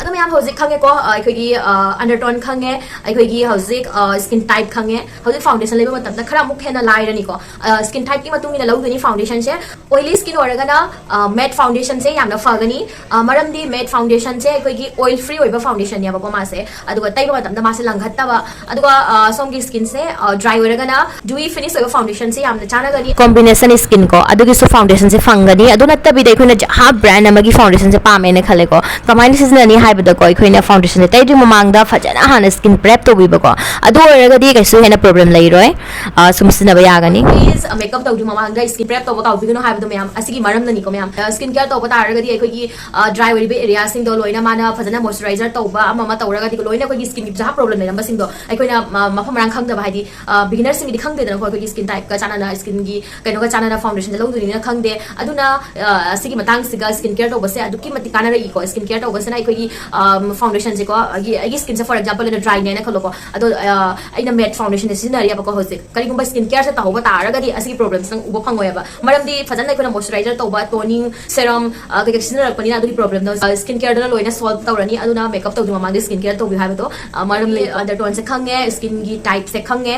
ꯑꯗꯣ ꯃꯌꯥꯝ ꯍꯧꯖꯤꯛ ꯈꯪꯉꯦꯀꯣ, ꯑ, ꯑꯩꯈꯣꯏꯒꯤ, ꯑ, ꯑꯟꯗꯔꯇꯣꯟ ꯈꯪꯉꯦ, ꯑꯩꯈꯣꯏꯒꯤ ꯍꯧꯖꯤꯛ, ꯑ, ꯁ꯭ꯀꯤꯟ ꯇꯥꯏꯞ ꯈꯪꯉꯦ꯫ ꯍꯧꯖꯤꯛ ꯐꯥꯎꯟꯗꯦꯁꯟ ꯂꯩꯕ ꯃꯇꯝꯗ ꯈꯔ ꯑꯃꯨꯛ ꯍꯦꯟꯅ ꯂꯥꯏꯔꯅꯤꯀꯣ꯫ ꯑ, ꯁ꯭ꯀꯤꯟ ꯇꯥꯏꯞꯀꯤ ꯃꯇꯨꯡ ꯏꯟꯅ ꯂꯧꯗꯣꯏꯅꯤ ꯐꯥꯎꯟꯗꯦꯁꯟꯁꯦ꯫ ꯑꯣꯏꯂꯤ ꯁ꯭ꯀꯤꯟ ꯑꯣꯏꯔꯒꯅ, ꯑ, ꯃꯦꯠ ꯐꯥꯎꯟꯗꯦꯁꯟꯁꯦ ꯌꯥꯝꯅ ꯐꯒꯅꯤ꯫ ꯑ, ꯃꯔꯝꯗꯤ ꯃꯦꯠ ꯐꯥꯎꯟꯗꯦꯁꯟꯁꯦ ꯑꯩꯈꯣꯏꯒꯤ ꯑꯣꯏꯜ ꯐ꯭ꯔꯤ ꯑꯣꯏꯕ ꯐꯥꯎꯟꯗꯦꯁꯟꯅꯦꯕꯀꯣ ꯃꯥꯁꯦ꯫ ꯑꯗꯨꯒ ꯇꯩꯕ ꯃꯇꯝꯗ ꯃꯥꯁꯦ ꯂꯪꯈꯠꯇꯕ꯫ ꯑꯗꯨꯒ, ꯑ, ꯁꯣꯝꯒꯤ ꯁ꯭ꯀꯤꯟꯁꯦ, ꯑ, ꯗ꯭ꯔꯥꯏ ꯑꯣꯏꯔꯒꯅ ꯗ꯭ꯌꯨꯏ ꯐꯤꯅꯤꯁ ꯑꯣꯏꯕ ꯐꯥꯎꯟꯗꯦꯁꯟꯁꯦ ꯌꯥꯝꯅ ꯆꯥꯟꯅꯒꯅꯤ꯫ ꯀꯣꯝꯕꯤꯅꯦꯁꯟ ꯁ꯭ꯀꯤꯟ ꯀꯣ, ꯑꯗꯨꯒꯤꯁꯨ ꯐꯥꯎꯟꯗꯦꯁꯟꯁꯦ ꯐꯪꯒꯅꯤ꯫ ꯑꯗꯨ ꯅꯠꯇꯕꯤꯗ ꯑꯩꯈꯣꯏꯅ ꯖꯍꯥ ꯕ꯭ꯔꯥꯟ ꯑꯃꯒꯤ ꯐꯥꯎꯟꯗꯦꯁꯟꯁꯦ ꯄꯥꯝꯃꯦꯅ ꯈꯜꯂꯦꯀꯣ, ꯀꯃꯥꯏꯅ ꯁꯤꯖꯤꯟꯅꯅꯤ ꯍꯥꯏꯕꯗꯀꯣ, ꯑꯩꯈꯣꯏꯅ ꯐꯥꯎꯟꯗꯦꯁꯟꯁꯦ ꯇꯩꯗ꯭ꯔꯤ ꯃꯃꯥꯡꯗ ꯐꯖꯅ ꯍꯥꯟꯅ ꯁ꯭ꯀꯤꯟ ꯄ꯭ꯔꯦꯞ ꯇꯧꯕꯤꯕꯀꯣ, ꯑꯗꯨ ꯑꯣꯏꯔꯒꯗꯤ ꯀꯩꯁꯨ ꯍꯦꯟꯅ ꯄ꯭ꯔꯣꯕ꯭ꯂꯦꯝ ꯂꯩꯔꯣꯏ꯫ ꯑ, ꯁꯨꯝ ꯁꯤꯖꯤꯟꯅꯕ ꯌꯥꯒꯅꯤ꯫ ꯄ꯭ꯂꯤꯖ, ꯃꯦꯀꯞ ꯇꯧꯗ꯭ꯔꯤ ꯃꯃꯥꯡꯗ ꯁ꯭ꯀꯤꯟ ꯄ꯭ꯔꯦꯞ ꯇꯧꯕ ꯀꯥꯎꯕꯤꯒꯅꯨ ꯍꯥꯏꯕꯗꯣ ꯃꯌꯥꯝ, ꯑꯁꯤꯒꯤ ꯃꯔꯝꯅꯅꯤꯀꯣ ꯃꯌꯥꯝ꯫ ꯑ, ꯁ꯭ꯀꯤꯟ ꯀꯦꯌꯔ ꯇꯧꯕ ꯇꯥꯔꯒꯗꯤ ꯑꯩꯈꯣꯏꯒꯤ, ꯑ, ꯗ꯭ꯔꯥꯏ ꯑꯣꯏꯔꯤꯕ ꯑꯦꯔꯤꯌꯥꯁꯤꯡꯗꯣ ꯂꯣꯏꯅ ꯃꯥꯅ ꯐꯖꯅ ꯃꯣꯏꯆꯔꯥꯏꯖꯔ ꯇꯧꯕ ꯑꯃ ꯑꯃ ꯇꯧꯔꯒꯗꯤ ꯂꯣꯏꯅ ꯑꯩꯈꯣꯏꯒꯤ ꯁ꯭ꯀꯤꯟꯒꯤ ꯖꯍꯥ ꯄ꯭ꯔꯣꯕ꯭ꯂꯦꯝ ꯂꯩꯔꯝꯕꯁꯤꯡꯗꯣ ꯑꯩꯈꯣꯏꯅ ꯃ-, ꯃꯐꯝ ꯃꯔꯥꯡ ꯈꯪꯗꯕ, ꯍꯥꯏꯗꯤ, ꯑ, ꯕꯤꯒꯤꯅꯔꯁꯤꯡꯒꯤꯗꯤ ꯈꯪꯗꯦꯗꯅꯀꯣ, ꯑꯩꯈꯣꯏꯒꯤ ꯁ꯭ꯀꯤꯟ ꯇꯥꯏꯞꯀ ꯆꯥꯟꯅꯅ, ꯁ꯭ꯀꯤꯟꯒꯤ ꯀꯩꯅꯣꯒ ꯆꯥꯟꯅꯅ ꯐꯥꯎꯟꯗꯦꯁꯟꯁꯦ ꯂꯧꯗꯣꯏꯅꯤꯅ ꯈꯪꯗꯦ꯫ ꯑꯗꯨꯅ, ꯑ, ꯁꯤꯒꯤ ꯃꯇꯥꯡꯁꯤꯒ ꯁ꯭ꯀꯤꯟ ꯀꯦꯌꯔ ꯇꯧꯕꯁꯦ ꯑꯗꯨꯛꯀꯤ ꯃꯇꯤꯛ ꯀꯥꯟꯅꯔꯛꯏꯀꯣ꯫ ꯁ꯭ꯀꯤꯟ ꯀꯦꯌꯔ ꯇꯧꯕꯁꯤꯅ ꯑꯩꯈꯣꯏꯒꯤ, ꯑ, ꯐꯥꯎꯟꯗꯦꯁꯟꯁꯦꯀꯣ, ꯑꯩꯒꯤ ꯑꯩꯒꯤ ꯁ꯭ꯀꯤꯟꯁꯦ, for example, ꯑꯩꯅ ꯗ꯭ꯔꯥꯏꯅꯦꯅ ꯈꯜꯂꯣꯀꯣ, ꯑꯗꯣ ꯑ, ꯑꯩꯅ ꯃꯦꯠ ꯐꯥꯎꯟꯗꯦꯁꯟꯁꯦ ꯁꯤꯖꯤꯟꯅꯔꯤꯑꯕꯀꯣ ꯍꯧꯖꯤꯛ꯫ ꯀꯔꯤꯒꯨꯝꯕ ꯁ꯭ꯀꯤꯟ ꯀꯦꯌꯔꯁꯦ ꯇꯧꯍꯧꯕ ꯇꯥꯔꯒꯗꯤ ꯑꯁꯤꯒꯤ ꯄ꯭ꯔꯣꯕ꯭ꯂꯦꯝꯁꯦ ꯅꯪ ꯎꯕ ꯐꯪꯉꯣꯏꯕ꯫ ꯃꯔꯝꯗꯤ ꯐꯖꯅ ꯑꯩꯈꯣꯏꯅ ꯃꯣꯏꯆꯔꯥꯏꯖꯔ ꯇꯧꯕ, ꯇꯣꯅꯤꯡ, ꯁꯦꯔꯝ, ꯀꯩꯀꯩ ꯁꯤꯖꯤꯟꯅꯔꯛꯄꯅꯤꯅ ꯑꯗꯨꯒꯤ ꯄ꯭ꯔꯣꯕ꯭ꯂꯦꯝꯗꯣ ꯁ꯭ꯀꯤꯟ ꯀꯦꯌꯔꯗꯅ ꯂꯣꯏꯅ ꯁꯣꯜꯕ ꯇꯧꯔꯅꯤ꯫ ꯑꯗꯨꯅ ꯃꯦꯀꯞ ꯇꯧꯗ꯭ꯔꯤ ꯃꯃꯥꯡꯗ ꯁ꯭ꯀꯤꯟ ꯀꯦꯌꯔ ꯇꯧꯕꯤꯌꯨ ꯍꯥꯏꯕꯗꯣ, ꯑ, ꯃꯔꯝꯗꯤ ꯑꯟꯗꯔꯇꯣꯟꯁꯦ ꯈꯪꯉꯦ, ꯁ꯭ꯀꯤꯟꯒꯤ ꯇꯥꯏꯞꯁꯦ ꯈꯪꯉꯦ꯫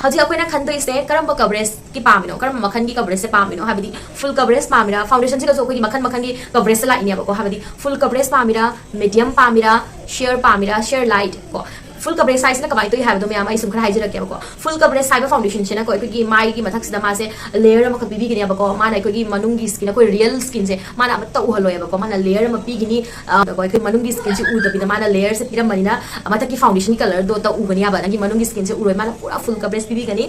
ꯍꯧꯖꯤꯛ ꯑꯩꯈꯣꯏꯅ ꯈꯟꯗꯣꯏꯁꯦ ꯀꯔꯝꯕ ꯀꯕꯔꯦꯖꯀꯤ ꯄꯥꯝꯃꯤꯅꯣ, ꯀꯔꯝꯕ ꯃꯈꯜꯒꯤ ꯀꯕꯔꯦꯖꯁꯦ ꯄꯥꯝꯃꯤꯅꯣ, ꯍꯥꯏꯕꯗꯤ ꯐꯨꯜ ꯀꯕꯔꯦꯖ ꯄꯥꯝꯃꯤꯔꯥ? ꯐꯥꯎꯟꯗꯦꯁꯟꯁꯤꯒꯁꯨ ꯑꯩꯈꯣꯏꯒꯤ ꯃꯈꯜ ꯃꯈꯜꯒꯤ ꯀꯕꯔꯦꯖꯁꯦ ꯂꯥꯛꯏꯅꯦꯕꯀꯣ, ꯍꯥꯏꯕꯗꯤ ꯐꯨꯜ ꯀꯕꯔꯦꯖ ꯄꯥꯝꯃꯤꯔꯥ, ꯃꯦꯗꯤꯌꯝ ꯄꯥꯝꯃꯤꯔꯥ, ꯁꯤꯌꯔ ꯄꯥꯝꯃꯤꯔꯥ, ꯁꯤꯌꯔ ꯂꯥꯏꯠ ꯀꯣ꯫ ꯐꯨꯜ ꯀꯕꯔꯦꯖ ꯍꯥꯏꯁꯤꯅ ꯀꯃꯥꯏꯅ ꯇꯧꯏ ꯍꯥꯏꯕꯗꯣ ꯃꯌꯥꯝ ꯑꯩ ꯁꯨꯝ ꯈꯔ ꯍꯥꯏꯖꯔꯛꯀꯦꯕꯀꯣ꯫ ꯐꯨꯜ ꯀꯕꯔꯦꯖ ꯍꯥꯏꯕ ꯐꯥꯎꯟꯗꯦꯁꯟꯁꯤꯅꯀꯣ ꯑꯩꯈꯣꯏꯒꯤ ꯃꯥꯏꯒꯤ ꯃꯊꯛꯁꯤꯗ ꯃꯥꯁꯦ ꯂꯦꯌꯔ ꯑꯃꯈꯛ ꯄꯤꯕꯤꯒꯅꯦꯕꯀꯣ꯫ ꯃꯥꯅ ꯑꯩꯈꯣꯏꯒꯤ ꯃꯅꯨꯡꯒꯤ ꯁ꯭ꯀꯤꯟ, ꯑꯩꯈꯣꯏ ꯔꯤꯌꯦꯜ ꯁ꯭ꯀꯤꯟꯁꯦ ꯃꯥꯅ ꯑꯃꯠꯇ ꯎꯍꯜꯂꯣꯏꯕꯀꯣ꯫ ꯃꯥꯅ ꯂꯦꯌꯔ ꯑꯃ ꯄꯤꯒꯅꯤ, ꯑ, ꯑꯩꯈꯣꯏ ꯃꯅꯨꯡꯒꯤ ꯁ꯭ꯀꯤꯟꯁꯦ ꯎꯗꯕꯤꯗ ꯃꯥꯅ ꯂꯦꯌꯔꯁꯦ ꯄꯤꯔꯝꯕꯅꯤꯅ ꯃꯊꯛꯀꯤ ꯐꯥꯎꯟꯗꯦꯁꯟꯒꯤ ꯀꯂꯔꯗꯣ ꯎꯕꯅꯦꯕ꯫ ꯅꯪꯒꯤ ꯃꯅꯨꯡꯒꯤ ꯁ꯭ꯀꯤꯟꯁꯦ ꯎꯔꯣꯏ, ꯃꯥꯅ ꯄꯨꯔꯥ ꯐꯨꯜ ꯀꯕꯔꯦꯖ ꯄꯤꯕꯤꯒꯅꯤ꯫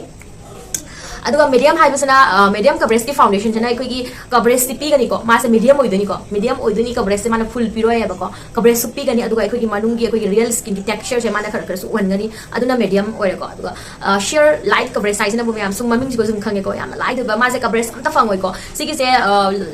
ꯑꯗꯨꯒ ꯃꯦꯗꯤꯌꯝ ꯍꯥꯏꯕꯁꯤꯅ, ꯑ, ꯃꯦꯗꯤꯌꯝ ꯀꯕꯔꯦꯖꯀꯤ ꯐꯥꯎꯟꯗꯦꯁꯟꯁꯤꯅ ꯑꯩꯈꯣꯏꯒꯤ ꯀꯕꯔꯦꯖꯁꯤ ꯄꯤꯒꯅꯤꯀꯣ, ꯃꯥꯁꯦ ꯃꯦꯗꯤꯌꯝ ꯑꯣꯏꯗꯣꯏꯅꯤꯀꯣ, ꯃꯦꯗꯤꯌꯝ ꯑꯣꯏꯗꯣꯏꯅꯤ, ꯀꯕꯔꯦꯖꯁꯦ ꯃꯥꯅ ꯐꯨꯜ ꯄꯤꯔꯣꯏꯕꯀꯣ, ꯀꯕꯔꯦꯖꯁꯨ ꯄꯤꯒꯅꯤ꯫ ꯑꯗꯨꯒ ꯑꯩꯈꯣꯏꯒꯤ ꯃꯅꯨꯡꯒꯤ ꯑꯩꯈꯣꯏꯒꯤ ꯔꯤꯌꯦꯜ ꯁ꯭ꯀꯤꯟꯒꯤ ꯇꯦꯛꯁꯆꯔꯁꯦ ꯃꯥꯅ ꯈꯔ ꯈꯔꯁꯨ ꯎꯍꯟꯒꯅꯤ, ꯑꯗꯨꯅ ꯃꯦꯗꯤꯌꯝ ꯑꯣꯏꯔꯦꯀꯣ꯫ ꯑꯗꯨꯒ ꯁꯤꯌꯔ ꯂꯥꯏꯠ ꯀꯕꯔꯦꯖ ꯍꯥꯏꯁꯤꯅꯕꯨ ꯃꯌꯥꯝ ꯁꯨꯝ ꯃꯃꯤꯡꯁꯤꯒ ꯁꯨꯝ ꯈꯪꯉꯦꯀꯣ, ꯌꯥꯝꯅ ꯂꯥꯏꯠ ꯑꯣꯏꯕ, ꯃꯥꯁꯦ ꯀꯕꯔꯦꯖ ꯑꯝꯇ ꯐꯪꯉꯣꯏꯀꯣ꯫ ꯁꯤꯒꯤꯁꯦ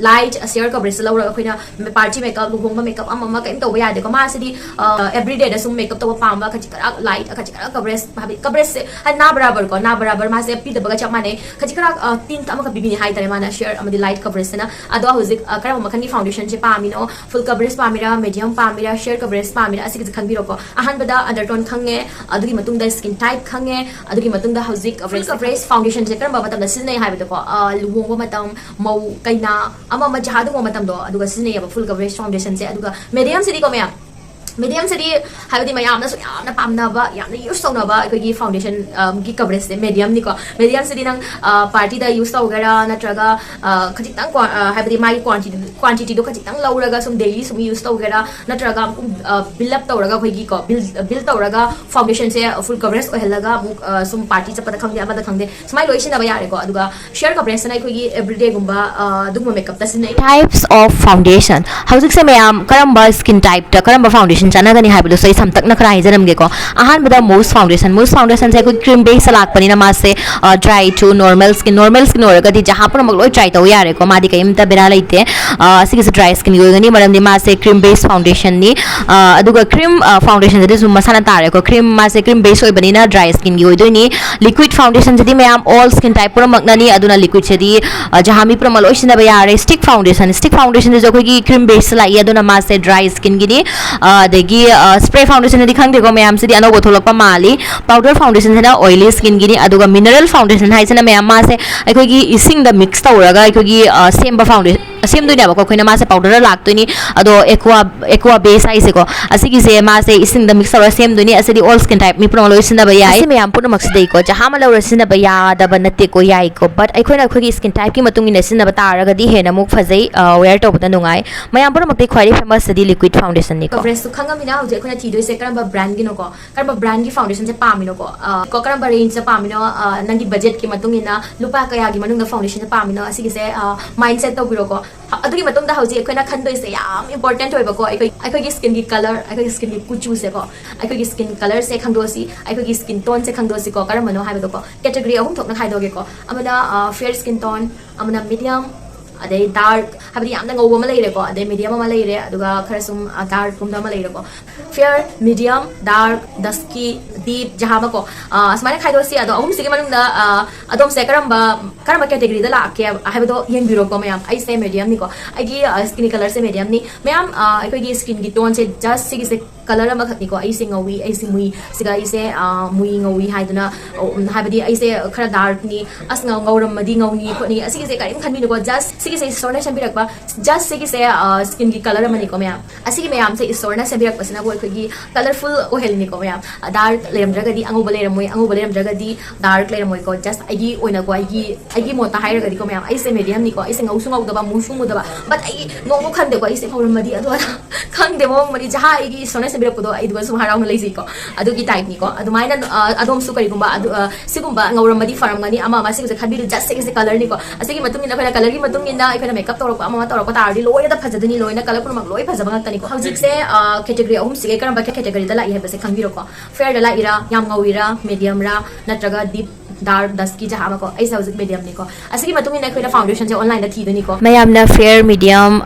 ꯂꯥꯏꯠ ꯁꯤꯌꯔ ꯀꯕꯔꯦꯖꯇ ꯂꯧꯔꯒ ꯑꯩꯈꯣꯏꯅ ꯄꯥꯔꯇꯤ ꯃꯦꯀꯞ, ꯂꯨꯍꯣꯡꯕ ꯃꯦꯀꯞ ꯑꯃ ꯑꯃ ꯀꯔꯤꯝ ꯇꯧꯕ ꯌꯥꯗꯦꯀꯣ꯫ ꯃꯥꯁꯤꯗꯤ ꯑꯦꯕ꯭ꯔꯤꯗꯦꯗ ꯁꯨꯝ ꯃꯦꯀꯞ ꯇꯧꯕ ꯄꯥꯝꯕ, ꯈꯖꯤꯛ ꯈꯔ ꯂꯥꯏꯠ, ꯈꯖꯤꯛ ꯈꯔ ꯀꯕꯔꯦꯖ, ꯍꯥꯏꯕꯗꯤ ꯀꯕꯔꯦꯖꯁꯦ ꯍꯥꯏꯗꯤ ꯅꯥ ꯕꯔꯥꯕꯔ ꯀꯣ, ꯅꯥ ꯕꯔꯥꯕꯔ ꯃꯥꯁꯦ ꯄꯤꯗꯕꯒ ꯆꯞ ꯃꯥꯟꯅꯩ꯫ ꯈꯖꯤꯛ ꯈꯔ ꯇꯤꯟ ꯑꯃꯈꯛ ꯄꯤꯕꯤꯅꯤ ꯍꯥꯏꯇꯥꯔꯦ ꯃꯥꯅ ꯁꯤꯌꯔ ꯑꯃꯗꯤ ꯂꯥꯏꯠ ꯀꯕꯔꯦꯖꯁꯤꯅ꯫ ꯑꯗꯣ ꯍꯧꯖꯤꯛ ꯑ, ꯀꯔꯝꯕ ꯃꯈꯜꯒꯤ ꯐꯥꯎꯟꯗꯦꯁꯟꯁꯦ ꯄꯥꯝꯃꯤꯅꯣ? ꯐꯨꯜ ꯀꯕꯔꯦꯖ ꯄꯥꯝꯃꯤꯔꯥ, ꯃꯦꯗꯤꯌꯝ ꯄꯥꯝꯃꯤꯔꯥ, ꯁꯤꯌꯔ ꯀꯕꯔꯦꯖ ꯄꯥꯝꯃꯤꯔꯥ, ꯑꯁꯤꯒꯤꯁꯦ ꯈꯟꯕꯤꯔꯣꯀꯣ꯫ ꯑꯍꯥꯟꯕꯗ ꯑꯟꯗꯔꯇꯣꯟ ꯈꯪꯉꯦ, ꯑꯗꯨꯒꯤ ꯃꯇꯨꯡꯗ ꯁ꯭ꯀꯤꯟ ꯇꯥꯏꯞ ꯈꯪꯉꯦ, ꯑꯗꯨꯒꯤ ꯃꯇꯨꯡꯗ ꯍꯧꯖꯤꯛ ꯐꯨꯜ ꯀꯕꯔꯦꯖ ꯐꯥꯎꯟꯗꯦꯁꯟꯁꯦ ꯀꯔꯝꯕ ꯃꯇꯝꯗ ꯁꯤꯖꯤꯟꯅꯩ ꯍꯥꯏꯕꯗꯀꯣ, ꯑ, ꯂꯨꯍꯣꯡꯕ ꯃꯇꯝ, ꯃꯧ ꯀꯩꯅꯥ, ꯑꯃ ꯑꯃ ꯖꯍꯥ ꯑꯗꯨꯒꯨꯝꯕ ꯃꯇꯝꯗꯣ ꯑꯗꯨꯒ ꯁꯤꯖꯤꯟꯅꯩꯌꯦꯕ ꯐꯨꯜ ꯀꯕꯔꯦꯖ ꯐꯥꯎꯟꯗꯦꯁꯟꯁꯦ꯫ ꯑꯗꯨꯒ ꯃꯦꯗꯤꯌꯝꯁꯤꯗꯤꯀꯣ ꯃꯌꯥꯝ, ꯃꯦꯗꯤꯌꯝꯁꯤꯗꯤ ꯍꯥꯏꯕꯗꯤ ꯃꯌꯥꯝꯅꯁꯨ ꯌꯥꯝꯅ ꯄꯥꯝꯅꯕ, ꯌꯥꯝꯅ ꯌꯨꯁ ꯇꯧꯅꯕ ꯑꯩꯈꯣꯏꯒꯤ ꯐꯥꯎꯟꯗꯦꯁꯟ, ꯑꯝ, ꯒꯤ ꯀꯕꯔꯦꯖꯁꯦ ꯃꯦꯗꯤꯌꯝꯅꯤꯀꯣ꯫ ꯃꯦꯗꯤꯌꯝꯁꯤꯗꯤ ꯅꯪ, ꯑ, ꯄꯥꯔꯇꯤꯗ ꯌꯨꯁ ꯇꯧꯒꯦꯔꯥ, ꯅꯠꯇ꯭ꯔꯒ, ꯑ, ꯈꯖꯤꯛꯇꯪ ꯀ꯭ꯋꯥ-, ꯑ, ꯍꯥꯏꯕꯗꯤ ꯃꯥꯒꯤ ꯀ꯭ꯋꯥꯟꯇꯤꯇꯤ, ꯀ꯭ꯋꯥꯟꯇꯤꯇꯤꯗꯣ ꯈꯖꯤꯛꯇꯪ ꯂꯧꯔꯒ ꯁꯨꯝ ꯗꯦꯂꯤ ꯁꯨꯝ ꯌꯨꯁ ꯇꯧꯒꯦꯔꯥ, ꯅꯠꯇ꯭ꯔꯒ ꯑꯃꯨꯛ, ꯑ, ꯕꯤꯜ ꯑꯞ ꯇꯧꯔꯒ ꯑꯩꯈꯣꯏꯒꯤꯀꯣ, ꯕꯤꯜ, ꯕꯤꯜ ꯇꯧꯔꯒ ꯐꯥꯎꯟꯗꯦꯁꯟꯁꯦ ꯐꯨꯜ ꯀꯕꯔꯦꯖ ꯑꯣꯏꯍꯜꯂꯒ ꯑꯃꯨꯛ, ꯑ, ꯁꯨꯝ ꯄꯥꯔꯇꯤ ꯆꯠꯄꯗ ꯈꯪꯗꯦ, ꯑꯃꯗ ꯈꯪꯗꯦ, ꯁꯨꯃꯥꯏꯅ ꯂꯣꯏ ꯁꯤꯖꯤꯟꯅꯕ ꯌꯥꯔꯦꯀꯣ꯫ ꯑꯗꯨꯒ ꯁꯤꯌꯔ ꯀꯕꯔꯦꯖꯁꯤꯅ ꯑꯩꯈꯣꯏꯒꯤ ꯑꯦꯕ꯭ꯔꯤꯗꯦꯒꯨꯝꯕ, ꯑ, ꯑꯗꯨꯒꯨꯝꯕ ꯃꯦꯀꯞꯇ ꯁꯤꯖꯤꯟꯅꯩ꯫ Types of foundation. ꯍꯧꯖꯤꯛꯁꯦ ꯃꯌꯥꯝ ꯀꯔꯝꯕ ꯁ꯭ꯀꯤꯟ ꯇꯥꯏꯞꯇ ꯀꯔꯝꯕ ꯐꯥꯎꯟꯗꯦꯁꯟ ꯆꯥꯟꯅꯒꯅꯤ ꯍꯥꯏꯕꯗꯨꯁꯨ ꯑꯩ ꯁꯝꯇꯛꯅ ꯈꯔ ꯍꯥꯏꯖꯔꯝꯒꯦꯀꯣ꯫ ꯑꯍꯥꯟꯕꯗ ꯃꯨꯁ ꯐꯥꯎꯟꯗꯦꯁꯟ꯫ ꯃꯨꯁ ꯐꯥꯎꯟꯗꯦꯁꯟꯁꯦ ꯑꯩꯈꯣꯏ ꯀ꯭ꯔꯤꯝ ꯕꯦꯁꯇ ꯂꯥꯛꯄꯅꯤꯅ ꯃꯥꯁꯦ dry two normal skin, normal skin ꯑꯣꯏꯔꯒꯗꯤ ꯖꯍꯥ ꯄꯨꯝꯅꯃꯛ ꯂꯣꯏ ꯇ꯭ꯔꯥꯏ ꯇꯧ ꯌꯥꯔꯦꯀꯣ, ꯃꯥꯗꯤ ꯀꯩꯝꯇ ꯕꯦꯔꯥ ꯂꯩꯇꯦ꯫ ꯑ, ꯁꯤꯒꯤꯁꯦ ꯗ꯭ꯔꯥꯏ ꯁ꯭ꯀꯤꯟꯒꯤ ꯑꯣꯏꯒꯅꯤ, ꯃꯔꯝꯗꯤ ꯃꯥꯁꯦ ꯀ꯭ꯔꯤꯝ ꯕꯦꯁ ꯐꯥꯎꯟꯗꯦꯁꯟꯅꯤ꯫ ꯑ, ꯑꯗꯨꯒ ꯀ꯭ꯔꯤꯝ, ꯑ, ꯐꯥꯎꯟꯗꯦꯁꯟꯁꯤꯗꯤ ꯁꯨꯝ ꯃꯁꯥꯅ ꯇꯥꯔꯦꯀꯣ, ꯀ꯭ꯔꯤꯝ ꯃꯥꯁꯦ ꯀ꯭ꯔꯤꯝ ꯕꯦꯁ ꯑꯣꯏꯕꯅꯤꯅ ꯗ꯭ꯔꯥꯏ ꯁ꯭ꯀꯤꯟꯒꯤ ꯑꯣꯏꯗꯣꯏꯅꯤ꯫ ꯂꯤꯀ꯭ꯋꯤꯠ ꯐꯥꯎꯟꯗꯦꯁꯟꯁꯤꯗꯤ ꯃꯌꯥꯝ ꯑꯣꯜ ꯁ꯭ꯀꯤꯟ ꯇꯥꯏꯞ ꯄꯨꯝꯅꯃꯛꯅꯅꯤ, ꯑꯗꯨꯅ ꯂꯤꯀ꯭ꯋꯤꯠꯁꯤꯗꯤ ꯑ, ꯖꯍꯥ ꯃꯤ ꯄꯨꯝꯅꯃꯛ ꯂꯣꯏ ꯁꯤꯖꯤꯟꯅꯕ ꯌꯥꯔꯦ꯫ ꯁ꯭ꯇꯤꯛ ꯐꯥꯎꯟꯗꯦꯁꯟ, ꯁ꯭ꯇꯤꯛ ꯐꯥꯎꯟꯗꯦꯁꯟꯁꯤꯁꯨ ꯑꯩꯈꯣꯏꯒꯤ ꯀ꯭ꯔꯤꯝ ꯕꯦꯁ ꯂꯥꯛꯏ, ꯑꯗꯨꯅ ꯃꯥꯁꯦ ꯗ꯭ꯔꯥꯏ ꯁ꯭ꯀꯤꯟꯒꯤꯅꯤ꯫ ꯑ, ꯑꯗꯒꯤ ꯁ꯭ꯄ꯭ꯔꯦ ꯐꯥꯎꯟꯗꯦꯁꯟꯗꯤ ꯈꯪꯗꯦꯀꯣ, ꯃꯌꯥꯝꯁꯤꯗꯤ ꯑꯅꯧꯕ ꯊꯣꯛꯂꯛꯄ ꯃꯥꯜꯂꯤ꯫ ꯄꯥꯎꯗꯔ ꯐꯥꯎꯟꯗꯦꯁꯟꯁꯤꯅ ꯑꯣꯏꯂꯤ ꯁ꯭ꯀꯤꯟꯒꯤꯅꯤ, ꯑꯗꯨꯒ ꯃꯤꯅꯔꯦꯜ ꯐꯥꯎꯟꯗꯦꯁꯟ ꯍꯥꯏꯁꯤꯅ ꯃꯌꯥꯝ ꯃꯥꯁꯦ ꯑꯩꯈꯣꯏꯒꯤ ꯏꯁꯤꯡꯗ ꯃꯤꯛꯁ ꯇꯧꯔꯒ ꯑꯩꯈꯣꯏꯒꯤ ꯑ, ꯁꯦꯝꯕ ꯐꯥꯎꯟꯗꯦꯁꯟ ꯁꯦꯝꯗꯣꯏꯅꯦꯕꯀꯣ꯫ ꯑꯩꯈꯣꯏꯅ ꯃꯥꯁꯦ ꯄꯥꯎꯗꯔ ꯂꯥꯛꯇꯣꯏꯅꯤ, ꯑꯗꯣ ꯑꯦꯀ꯭ꯋꯥ ꯑꯦꯀ꯭ꯋꯥ ꯕꯦꯁ ꯍꯥꯏꯁꯦꯀꯣ, ꯑꯁꯤꯒꯤꯁꯦ ꯃꯥꯁꯦ ꯏꯁꯤꯡꯗ ꯃꯤꯛꯁ ꯇꯧꯔꯒ ꯁꯦꯝꯗꯣꯏꯅꯤ꯫ ꯑꯁꯤꯗꯤ ꯑꯣꯜ ꯁ꯭ꯀꯤꯟ ꯇꯥꯏꯞ ꯃꯤ ꯄꯨꯝꯅꯃꯛ ꯂꯣꯏ ꯁꯤꯖꯤꯟꯅꯕ ꯌꯥꯏ꯫ ꯑꯁꯤ ꯃꯌꯥꯝ ꯄꯨꯝꯅꯃꯛꯁꯤꯗꯩꯀꯣ ꯖꯍꯥ ꯑꯃ ꯂꯧꯔ ꯁꯤꯖꯤꯟꯅꯕ ꯌꯥꯗꯕ ꯅꯠꯇꯦꯀꯣ, ꯌꯥꯏꯀꯣ, ꯕꯠ ꯑꯩꯈꯣꯏꯅ ꯑꯩꯈꯣꯏꯒꯤ ꯁ꯭ꯀꯤꯟ ꯇꯥꯏꯞꯀꯤ ꯃꯇꯨꯡ ꯏꯟꯅ ꯁꯤꯖꯤꯟꯅꯕ ꯇꯥꯔꯒꯗꯤ ꯍꯦꯟꯅ ꯑꯃꯨꯛ ꯐꯖꯩ, ꯋꯦꯌꯔ ꯇꯧꯕꯗ ꯅꯨꯡꯉꯥꯏ꯫ ꯃꯌꯥꯝ ꯄꯨꯝꯅꯃꯛꯇꯤ ꯈ꯭ꯋꯥꯏꯗꯒꯤ ꯐꯦꯃꯁꯇꯗꯤ ꯂꯤꯀ꯭ꯋꯤꯠ ꯐꯥꯎꯟꯗꯦꯁꯟꯅꯤꯀꯣ꯫ ꯀꯣꯚꯔꯦꯖꯇꯨ ꯈꯪꯉꯃꯤꯅ ꯍꯧꯖꯤꯛ ꯑꯩꯈꯣꯏꯅ ꯊꯤꯗꯣꯏꯁꯦ ꯀꯔꯝꯕ ꯕ꯭ꯔꯥꯟꯒꯤꯅꯣꯀꯣ, ꯀꯔꯝꯕ ꯕ꯭ꯔꯥꯟꯒꯤ ꯐꯥꯎꯟꯗꯦꯁꯟꯁꯦ ꯄꯥꯝꯃꯤꯅꯣꯀꯣ, ꯑ, ꯀꯣ ꯀꯔꯝꯕ ꯔꯦꯟꯖꯇ ꯄꯥꯝꯃꯤꯅꯣ, ꯑ, ꯅꯪꯒꯤ ꯕꯖꯦꯠꯀꯤ ꯃꯇꯨꯡ ꯏꯟꯅ ꯂꯨꯄꯥ ꯀꯌꯥꯒꯤ ꯃꯅꯨꯡꯗ ꯐꯥꯎꯟꯗꯦꯁꯟꯁꯦ ꯄꯥꯝꯃꯤꯅꯣ, ꯑꯁꯤꯒꯤꯁꯦ ꯃꯥꯏꯟ ꯁꯦꯠ ꯇꯧꯕꯤꯔꯣꯀꯣ꯫ ꯑꯗꯨꯒꯤ ꯃꯇꯨꯡꯗ ꯍꯧꯖꯤꯛ ꯑꯩꯈꯣꯏꯅ ꯈꯟꯗꯣꯏꯁꯦ ꯌꯥꯝ ꯏꯝꯄꯣꯔꯇꯦꯟ ꯑꯣꯏꯕꯀꯣ, ꯑꯩꯈꯣꯏ ꯑꯩꯈꯣꯏꯒꯤ ꯁ꯭ꯀꯤꯟꯒꯤ ꯀꯂꯔ, ꯑꯩꯈꯣꯏꯒꯤ ꯁ꯭ꯀꯤꯟꯒꯤ ꯀꯨꯆꯨꯁꯦꯀꯣ, ꯑꯩꯈꯣꯏꯒꯤ ꯁ꯭ꯀꯤꯟ ꯀꯂꯔꯁꯦ ꯈꯪꯗꯣꯛꯑꯁꯤ, ꯑꯩꯈꯣꯏꯒꯤ ꯁ꯭ꯀꯤꯟ ꯇꯣꯟꯁꯦ ꯈꯪꯗꯣꯛꯑꯁꯤꯀꯣ, ꯀꯔꯝꯕꯅꯣ ꯍꯥꯏꯕꯗꯣꯀꯣ꯫ ꯀꯦꯇꯦꯒꯣꯔꯤ ꯑꯍꯨꯝ ꯊꯣꯛꯅ ꯈꯥꯏꯗꯣꯛꯑꯒꯦꯀꯣ꯫ ꯑꯃꯅ ꯐꯤꯌꯔ ꯁ꯭ꯀꯤꯟ ꯇꯣꯟ, ꯑꯃꯅ ꯃꯤꯗꯤꯌꯝ, ꯑꯗꯩ ꯗꯥꯔꯛ, ꯍꯥꯏꯕꯗꯤ ꯌꯥꯝꯅ ꯉꯧꯕ ꯑꯃ ꯂꯩꯔꯦꯀꯣ, ꯑꯗꯩ ꯃꯤꯗꯤꯌꯝ ꯑꯃ ꯂꯩꯔꯦ, ꯑꯗꯨꯒ ꯈꯔ ꯁꯨꯝ ꯗꯥꯔꯛ ꯀꯨꯝꯕ ꯑꯃ ꯂꯩꯔꯦꯀꯣ꯫ ꯐꯤꯌꯔ, ꯃꯤꯗꯤꯌꯝ, ꯗꯥꯔꯛ, ꯗꯁꯀꯤ, ꯗꯤꯞ, ꯖꯍꯥꯕꯀꯣ, ꯑ, ꯑꯁꯨꯃꯥꯏꯅ ꯈꯥꯏꯗꯣꯛꯁꯤ꯫ ꯑꯗꯣ ꯑꯍꯨꯝꯁꯤꯒꯤ ꯃꯅꯨꯡꯗ, ꯑ, ꯑꯗꯣꯝꯁꯦ ꯀꯔꯝꯕ ꯀꯔꯝꯕ ꯀꯦꯇꯦꯒꯣꯔꯤꯗ ꯂꯥꯛꯀꯦ ꯍꯥꯏꯕꯗꯣ ꯌꯦꯡꯕꯤꯔꯣꯀꯣ ꯃꯌꯥꯝ꯫ ꯑꯩꯁꯦ ꯃꯦꯗꯤꯌꯝꯅꯤꯀꯣ, ꯑꯩꯒꯤ ꯁ꯭ꯀꯤꯟ ꯀꯂꯔꯁꯦ ꯃꯦꯗꯤꯌꯝꯅꯤ꯫ ꯃꯌꯥꯝ, ꯑ, ꯑꯩꯈꯣꯏꯒꯤ ꯁ꯭ꯀꯤꯟꯒꯤ ꯇꯣꯟꯁꯦ ꯖꯁ ꯁꯤꯒꯤꯁꯦ ꯀꯂꯔ ꯑꯃꯈꯛꯅꯤꯀꯣ꯫ ꯑꯩꯁꯦ ꯉꯧꯏ, ꯑꯩꯁꯦ ꯃꯨꯏ, ꯁꯤꯒ ꯑꯩꯁꯦ, ꯑ, ꯃꯨꯏ ꯉꯧꯏ ꯍꯥꯏꯗꯨꯅ, ꯑ, ꯎꯝ, ꯍꯥꯏꯕꯗꯤ ꯑꯩꯁꯦ ꯈꯔ ꯗꯥꯔꯛꯅꯤ, ꯑꯁ, ꯉꯧ-, ꯉꯧꯔꯝꯃꯗꯤ ꯉꯧꯅꯤ ꯈꯣꯠꯅꯤ, ꯑꯁꯤꯒꯤꯁꯦ ꯀꯔꯤꯝ ꯈꯟꯕꯤꯅꯨꯀꯣ꯫ ꯖꯁ ꯁꯤꯒꯤꯁꯦ ꯏꯁꯣꯔꯅ ꯁꯦꯝꯕꯤꯔꯛꯄ, ꯖꯁ ꯁꯤꯒꯤꯁꯦ, ꯑ, ꯁ꯭ꯀꯤꯟꯒꯤ ꯀꯂꯔ ꯑꯃꯅꯤꯀꯣ ꯃꯌꯥꯝ꯫ ꯑꯁꯤꯒꯤ ꯃꯌꯥꯝꯁꯦ ꯏꯁꯣꯔꯅ ꯁꯦꯝꯕꯤꯔꯛꯄꯁꯤꯅꯕꯨ ꯑꯩꯈꯣꯏꯒꯤ ꯀꯂꯔꯐꯨꯜ ꯑꯣꯏꯍꯜꯂꯤꯅꯤꯀꯣ ꯃꯌꯥꯝ꯫ ꯗꯥꯔꯛ ꯂꯩꯔꯝꯗ꯭ꯔꯒꯗꯤ ꯑꯉꯧꯕ ꯂꯩꯔꯝꯃꯣꯏ, ꯑꯉꯧꯕ ꯂꯩꯔꯝꯗ꯭ꯔꯒꯗꯤ ꯗꯥꯔꯛ ꯂꯩꯔꯝꯃꯣꯏꯀꯣ꯫ ꯖꯁ ꯑꯩꯒꯤ ꯑꯣꯏꯅꯀꯣ, ꯑꯩꯒꯤ ꯑꯩꯒꯤ ꯃꯣꯠꯇ ꯍꯥꯏꯔꯒꯗꯤꯀꯣ ꯃꯌꯥꯝ, ꯑꯩꯁꯦ ꯃꯦꯗꯤꯌꯝꯅꯤꯀꯣ, ꯑꯩꯁꯦ ꯉꯧꯁꯨ ꯉꯧꯗꯕ, ꯃꯨꯁꯨ ꯃꯨꯗꯕ, ꯕꯠ ꯑꯩ ꯅꯣꯡꯕꯨ ꯈꯟꯗꯦꯀꯣ, ꯑꯩꯁꯦ ꯉꯧꯔꯝꯃꯗꯤ ꯑꯗꯨ ꯑꯗꯥ ꯈꯪꯗꯦ, ꯃꯑꯣꯡ ꯃꯔꯤ ꯖꯍꯥ ꯑꯩꯒꯤ ꯏꯁꯣꯔꯅ ꯁꯦꯝꯕꯤꯔꯛꯄꯗꯣ ꯑꯩ ꯑꯗꯨꯒ ꯁꯨꯝ ꯍꯔꯥꯎꯅ ꯂꯩꯖꯩꯀꯣ꯫ ꯑꯗꯨꯒꯤ ꯇꯥꯏꯞꯅꯤꯀꯣ꯫ ꯑꯗꯨꯃꯥꯏꯅ ꯑ, ꯑꯗꯣꯝꯁꯨ ꯀꯔꯤꯒꯨꯝꯕ ꯑꯗꯨ ꯑ, ꯁꯤꯒꯨꯝꯕ ꯉꯧꯔꯝꯃꯗꯤ ꯐꯔꯝꯒꯅꯤ, ꯑꯃ ꯑꯃ ꯁꯤꯒꯨꯝꯕꯁꯦ ꯈꯟꯕꯤꯔꯨ꯫ ꯖꯁ ꯁꯤꯒꯤꯁꯦ ꯀꯂꯔꯅꯤꯀꯣ꯫ ꯑꯁꯤꯒꯤ ꯃꯇꯨꯡ ꯏꯟꯅ ꯑꯩꯈꯣꯏꯅ ꯀꯂꯔꯒꯤ ꯃꯇꯨꯡ ꯏꯟꯅ ꯑꯩꯈꯣꯏꯅ ꯃꯦꯀꯞ ꯇꯧꯔꯛꯄ ꯑꯃ ꯑꯃ ꯇꯧꯔꯛꯄ ꯇꯥꯔꯗꯤ ꯂꯣꯏꯅ ꯐꯖꯗꯣꯏꯅꯤ, ꯂꯣꯏꯅ ꯀꯂꯔ ꯄꯨꯝꯅꯃꯛ ꯂꯣꯏ ꯐꯖꯕ ꯉꯥꯛꯇꯅꯤꯀꯣ꯫ ꯍꯧꯖꯤꯛꯁꯦ ꯀꯦꯇꯦꯒꯣꯔꯤ ꯑꯍꯨꯝꯁꯤꯒꯤ ꯀꯔꯝꯕ ꯀꯦꯇꯦꯒꯣꯔꯤꯗ ꯂꯥꯛꯏ ꯍꯥꯏꯕꯁꯦ ꯈꯪꯕꯤꯔꯣꯀꯣ꯫ ꯐꯦꯌꯔꯗ ꯂꯥꯛꯏꯔꯥ, ꯌꯥꯝ ꯉꯧꯏꯔꯥ, ꯃꯦꯗꯤꯌꯝꯔꯥ, ꯅꯠꯇ꯭ꯔꯒ ꯗꯤꯞ ꯗꯥꯔꯛ ꯗꯁꯀꯤ ꯖꯍꯥ ꯑꯃꯀꯣ꯫ ꯑꯩꯁꯦ ꯍꯧꯖꯤꯛ ꯃꯦꯗꯤꯌꯝꯅꯤꯀꯣ꯫ ꯑꯁꯤꯒꯤ ꯃꯇꯨꯡ ꯏꯟꯅ ꯑꯩꯈꯣꯏꯅ ꯐꯥꯎꯟꯗꯦꯁꯟꯁꯦ ꯑꯣꯟꯂꯥꯏꯟꯗ ꯊꯤꯗꯣꯏꯅꯤꯀꯣ꯫ ꯃꯌꯥꯝꯅ ꯐꯦꯌꯔ, ꯃꯤꯗꯤꯌꯝ,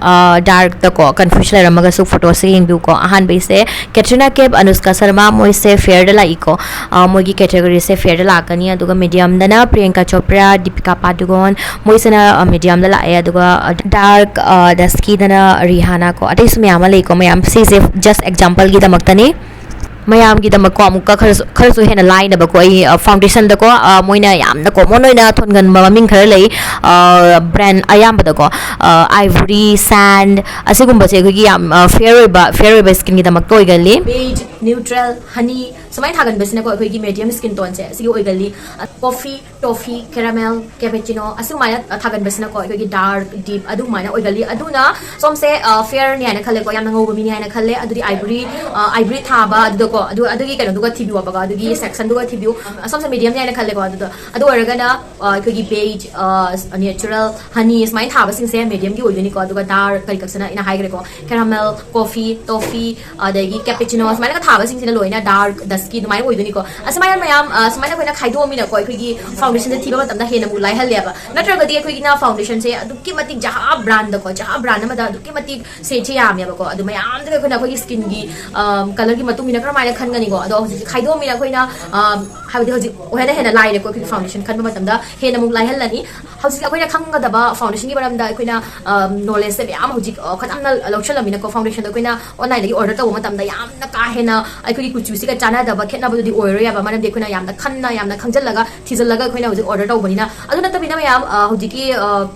ꯗꯥꯔꯛꯇꯀꯣ ꯀꯟꯐ꯭ꯌꯨꯁ ꯂꯩꯔꯝꯃꯒꯁꯨ ꯐꯣꯇꯣꯁꯦ ꯌꯦꯡꯕꯤꯌꯨꯀꯣ꯫ ꯑꯍꯥꯟꯕꯩꯁꯦ ꯀꯦꯇ꯭ꯔꯤꯅꯥ ꯀꯦꯞ, ꯑꯅꯨꯁꯀꯥ ꯁꯔꯃꯥ, ꯃꯣꯏꯁꯦ ꯐꯦꯌꯔꯗ ꯂꯥꯛꯏꯀꯣ꯫ ꯑ, ꯃꯣꯏꯒꯤ ꯀꯦꯇꯦꯒꯣꯔꯤꯁꯦ ꯐꯦꯌꯔꯗ ꯂꯥꯛꯀꯅꯤ꯫ ꯑꯗꯨꯒ ꯃꯤꯗꯤꯌꯝꯗꯅ ꯄ꯭ꯔꯤꯌꯪꯀꯥ ꯆꯣꯄ꯭ꯔꯥ, ꯗꯤꯄꯤꯀꯥ ꯄꯥꯗꯨꯀꯣꯟ, ꯃꯣꯏꯁꯤꯅ ꯃꯤꯗꯤꯌꯝꯗ ꯂꯥꯛꯑꯦ꯫ ꯑꯗꯨꯒ ꯗꯥꯔꯛ ꯗꯁꯀꯤꯗꯅ ꯔꯤꯍꯥꯅꯥ ꯀꯣ꯫ ꯑꯇꯩꯁꯨ ꯃꯌꯥꯝ ꯑꯃ ꯂꯩꯀꯣ꯫ ꯃꯌꯥꯝ ꯁꯤꯁꯦ ꯖꯁ ꯑꯦꯛꯖꯥꯝꯄꯜꯒꯤꯗꯃꯛꯇꯅꯤ꯫ ꯃꯌꯥꯝꯒꯤꯗꯃꯛꯀꯣ ꯑꯃꯨꯛꯀ ꯈꯔꯁꯨ ꯈꯔꯁꯨ ꯍꯦꯟꯅ ꯂꯥꯏꯅꯕꯀꯣ꯫ ꯑꯩ ꯐꯥꯎꯟꯗꯦꯁꯟꯗꯀꯣ, ꯃꯣꯏꯅ ꯌꯥꯝꯅ ꯀꯣꯃꯟ ꯑꯣꯏꯅ ꯊꯣꯟꯒꯟꯕ ꯃꯃꯤꯡ ꯈꯔ ꯂꯩ꯫ ꯕ꯭ꯔꯥꯟ ꯑꯌꯥꯝꯕꯗꯀꯣ, ꯑꯥꯏꯕꯣꯔꯤ, ꯁꯦꯟ, ꯑꯁꯤꯒꯨꯝꯕꯁꯦ ꯑꯩꯈꯣꯏꯒꯤ ꯌꯥꯝ ꯐꯤꯌꯔ ꯑꯣꯏꯕ, ꯐꯤꯌꯔ ꯑꯣꯏꯕ ꯁ꯭ꯀꯤꯟꯒꯤꯗꯃꯛꯇ ꯑꯣꯏꯒꯜꯂꯤ꯫ ꯕꯦꯖ, ꯅ꯭ꯌꯨꯇ꯭ꯔꯦꯜ, ꯍꯅꯤ, ꯁꯨꯃꯥꯏꯅ ꯊꯥꯒꯟꯕꯁꯤꯅꯀꯣ ꯑꯩꯈꯣꯏꯒꯤ ꯃꯦꯗꯤꯌꯝ ꯁ꯭ꯀꯤꯟ ꯇꯣꯟꯁꯦ ꯑꯁꯤꯒꯤ ꯑꯣꯏꯒꯜꯂꯤ꯫ ꯀꯣꯐꯤ, ꯇꯣꯐꯤ, ꯀꯦꯔꯥꯃꯦꯜ, ꯀꯦꯄꯦꯆꯤꯅꯣ, ꯑꯁꯤꯒꯨꯝꯕꯥꯏꯅ ꯊꯥꯒꯟꯕꯁꯤꯅꯀꯣ ꯑꯩꯈꯣꯏꯒꯤ ꯗꯥꯔꯛ, ꯗꯤꯞ ꯑꯗꯨꯒꯨꯝꯕꯥꯏꯅ ꯑꯣꯏꯒꯜꯂꯤ꯫ ꯑꯗꯨꯅ ꯁꯣꯝꯁꯦ ꯐꯤꯌꯔꯅꯤ ꯍꯥꯏꯅ ꯈꯜꯂꯦꯀꯣ, ꯌꯥꯝꯅ ꯉꯧꯕ ꯃꯤꯅꯤ ꯍꯥꯏꯅ ꯈꯜꯂꯦ꯫ ꯑꯗꯨꯗꯤ ꯑꯥꯏꯕꯣꯔꯤ, ꯑꯥꯏꯕꯣꯔꯤ ꯊꯥꯕ ꯑꯗꯨꯗꯀꯣ, ꯑꯗꯨ ꯑꯗꯨꯒꯤ ꯀꯩꯅꯣꯗꯨꯒ ꯊꯤꯕꯤꯌꯣꯕꯀꯣ, ꯑꯗꯨꯒꯤ ꯁꯦꯛꯁꯟꯗꯨꯒ ꯊꯤꯕꯤꯌꯨ꯫ ꯁꯣꯝꯁꯦ ꯃꯦꯗꯤꯌꯝꯅꯤ ꯍꯥꯏꯅ ꯈꯜꯂꯦꯀꯣ꯫ ꯑꯗꯨꯗ ꯑꯗꯨ ꯑꯣꯏꯔꯒꯅ ꯑꯩꯈꯣꯏꯒꯤ ꯕꯦꯖ, ꯅꯦꯆꯔꯦꯜ, ꯍꯅꯤ ꯁꯨꯃꯥꯏꯅ ꯊꯥꯕꯁꯤꯡꯁꯦ ꯃꯦꯗꯤꯌꯝꯒꯤ ꯑꯣꯏꯗꯣꯏꯅꯤꯀꯣ꯫ ꯑꯗꯨꯒ ꯗꯥꯔꯛ ꯀꯔꯤ ꯀꯛꯁꯤꯅ ꯑꯩꯅ ꯍꯥꯏꯈ꯭ꯔꯦꯀꯣ, ꯀꯦꯔꯥꯃꯦꯜ, ꯀꯣꯐꯤ, ꯇꯣꯐꯤ, ꯑꯗꯒꯤ ꯀꯦꯄꯦꯆꯤꯅꯣ ꯁꯨꯃꯥꯏꯅꯒ ꯊꯥꯕꯁꯤꯡꯁꯤꯅ ꯂꯣꯏꯅ ꯗꯥꯔꯛ ꯗꯁꯀꯤ ꯑꯗꯨꯃꯥꯏꯅ ꯑꯣꯏꯗꯣꯏꯅꯤꯀꯣ꯫ ꯑꯁꯨꯃꯥꯏꯅ ꯃꯌꯥꯝ, ꯑ, ꯁꯨꯃꯥꯏꯅ ꯑꯩꯈꯣꯏꯅ ꯈꯥꯏꯗꯣꯛꯑꯃꯤꯅꯀꯣ, ꯑꯩꯈꯣꯏꯒꯤ ꯐꯥꯎꯟꯗꯦꯁꯟꯁꯦ ꯊꯤꯕ ꯃꯇꯝꯗ ꯍꯦꯟꯅ ꯑꯃꯨꯛ ꯂꯥꯏꯍꯜꯂꯦꯕ꯫ ꯅꯠꯇ꯭ꯔꯒꯗꯤ ꯑꯩꯈꯣꯏꯒꯤꯅ ꯐꯥꯎꯟꯗꯦꯁꯟꯁꯦ ꯑꯗꯨꯛꯀꯤ ꯃꯇꯤꯛ ꯖꯍꯥ ꯕ꯭ꯔꯥꯟꯗꯀꯣ, ꯖꯍꯥ ꯕ꯭ꯔꯥꯟ ꯑꯃꯗ ꯑꯗꯨꯛꯀꯤ ꯃꯇꯤꯛ ꯁꯦꯠꯁꯦ ꯌꯥꯝꯃꯦꯕꯀꯣ꯫ ꯑꯗꯨ ꯃꯌꯥꯝꯗꯨꯒ ꯑꯩꯈꯣꯏꯅ ꯑꯩꯈꯣꯏꯒꯤ ꯁ꯭ꯀꯤꯟꯒꯤ, ꯑꯝ, ꯀꯂꯔꯒꯤ ꯃꯇꯨꯡ ꯏꯟꯅ ꯀꯔꯝꯍꯥꯏꯅ ꯈꯟꯒꯅꯤꯀꯣ? ꯑꯗꯣ ꯍꯧꯖꯤꯛꯇꯤ ꯈꯥꯏꯗꯣꯛꯑꯃꯤꯅ ꯑꯩꯈꯣꯏꯅ, ꯑꯝ, ꯍꯥꯏꯕꯗꯤ ꯍꯧꯖꯤꯛ ꯍꯦꯟꯅ ꯍꯦꯟꯅ ꯂꯥꯏꯔꯦꯀꯣ, ꯑꯩꯈꯣꯏꯒꯤ ꯐꯥꯎꯟꯗꯦꯁꯟ ꯈꯟꯕ ꯃꯇꯝꯗ ꯍꯦꯟꯅ ꯑꯃꯨꯛ ꯂꯥꯏꯍꯜꯂꯅꯤ꯫ ꯍꯧꯖꯤꯛ ꯑꯩꯈꯣꯏꯅ ꯈꯪꯒꯗꯕ ꯐꯥꯎꯟꯗꯦꯁꯟꯒꯤ ꯃꯔꯝꯗ ꯑꯩꯈꯣꯏꯅ, ꯑꯝ, ꯅꯣꯂꯦꯖꯁꯦ ꯃꯌꯥꯝ ꯍꯧꯖꯤꯛ, ꯑ, ꯈꯇꯪꯅ ꯂꯧꯁꯜꯂꯃꯤꯅꯀꯣ, ꯐꯥꯎꯟꯗꯦꯁꯟꯗꯣ ꯑꯩꯈꯣꯏꯅ ꯑꯣꯟꯂꯥꯏꯟꯗꯒꯤ ꯑꯣꯔꯗꯔ ꯇꯧꯕ ꯃꯇꯝꯗ ꯌꯥꯝꯅ ꯀꯥ ꯍꯦꯟꯅ ꯑꯩꯈꯣꯏꯒꯤ ꯀꯨꯆꯨꯁꯤꯒ ꯆꯥꯟꯅꯗꯕ, ꯈꯦꯠꯅꯕꯗꯨꯗꯤ ꯑꯣꯏꯔꯣꯏ ꯍꯥꯏꯕ꯫ ꯃꯔꯝꯗꯤ ꯑꯩꯈꯣꯏꯅ ꯌꯥꯝꯅ ꯈꯟꯅ, ꯌꯥꯝꯅ ꯈꯪꯖꯤꯜꯂꯒ, ꯊꯤꯖꯤꯜꯂꯒ ꯑꯩꯈꯣꯏꯅ ꯍꯧꯖꯤꯛ ꯑꯣꯔꯗꯔ ꯇꯧꯕꯅꯤꯅ꯫ ꯑꯗꯨ ꯅꯠꯇꯕꯤꯗ ꯃꯌꯥꯝ, ꯑ, ꯍꯧꯖꯤꯛꯀꯤ, ꯑ,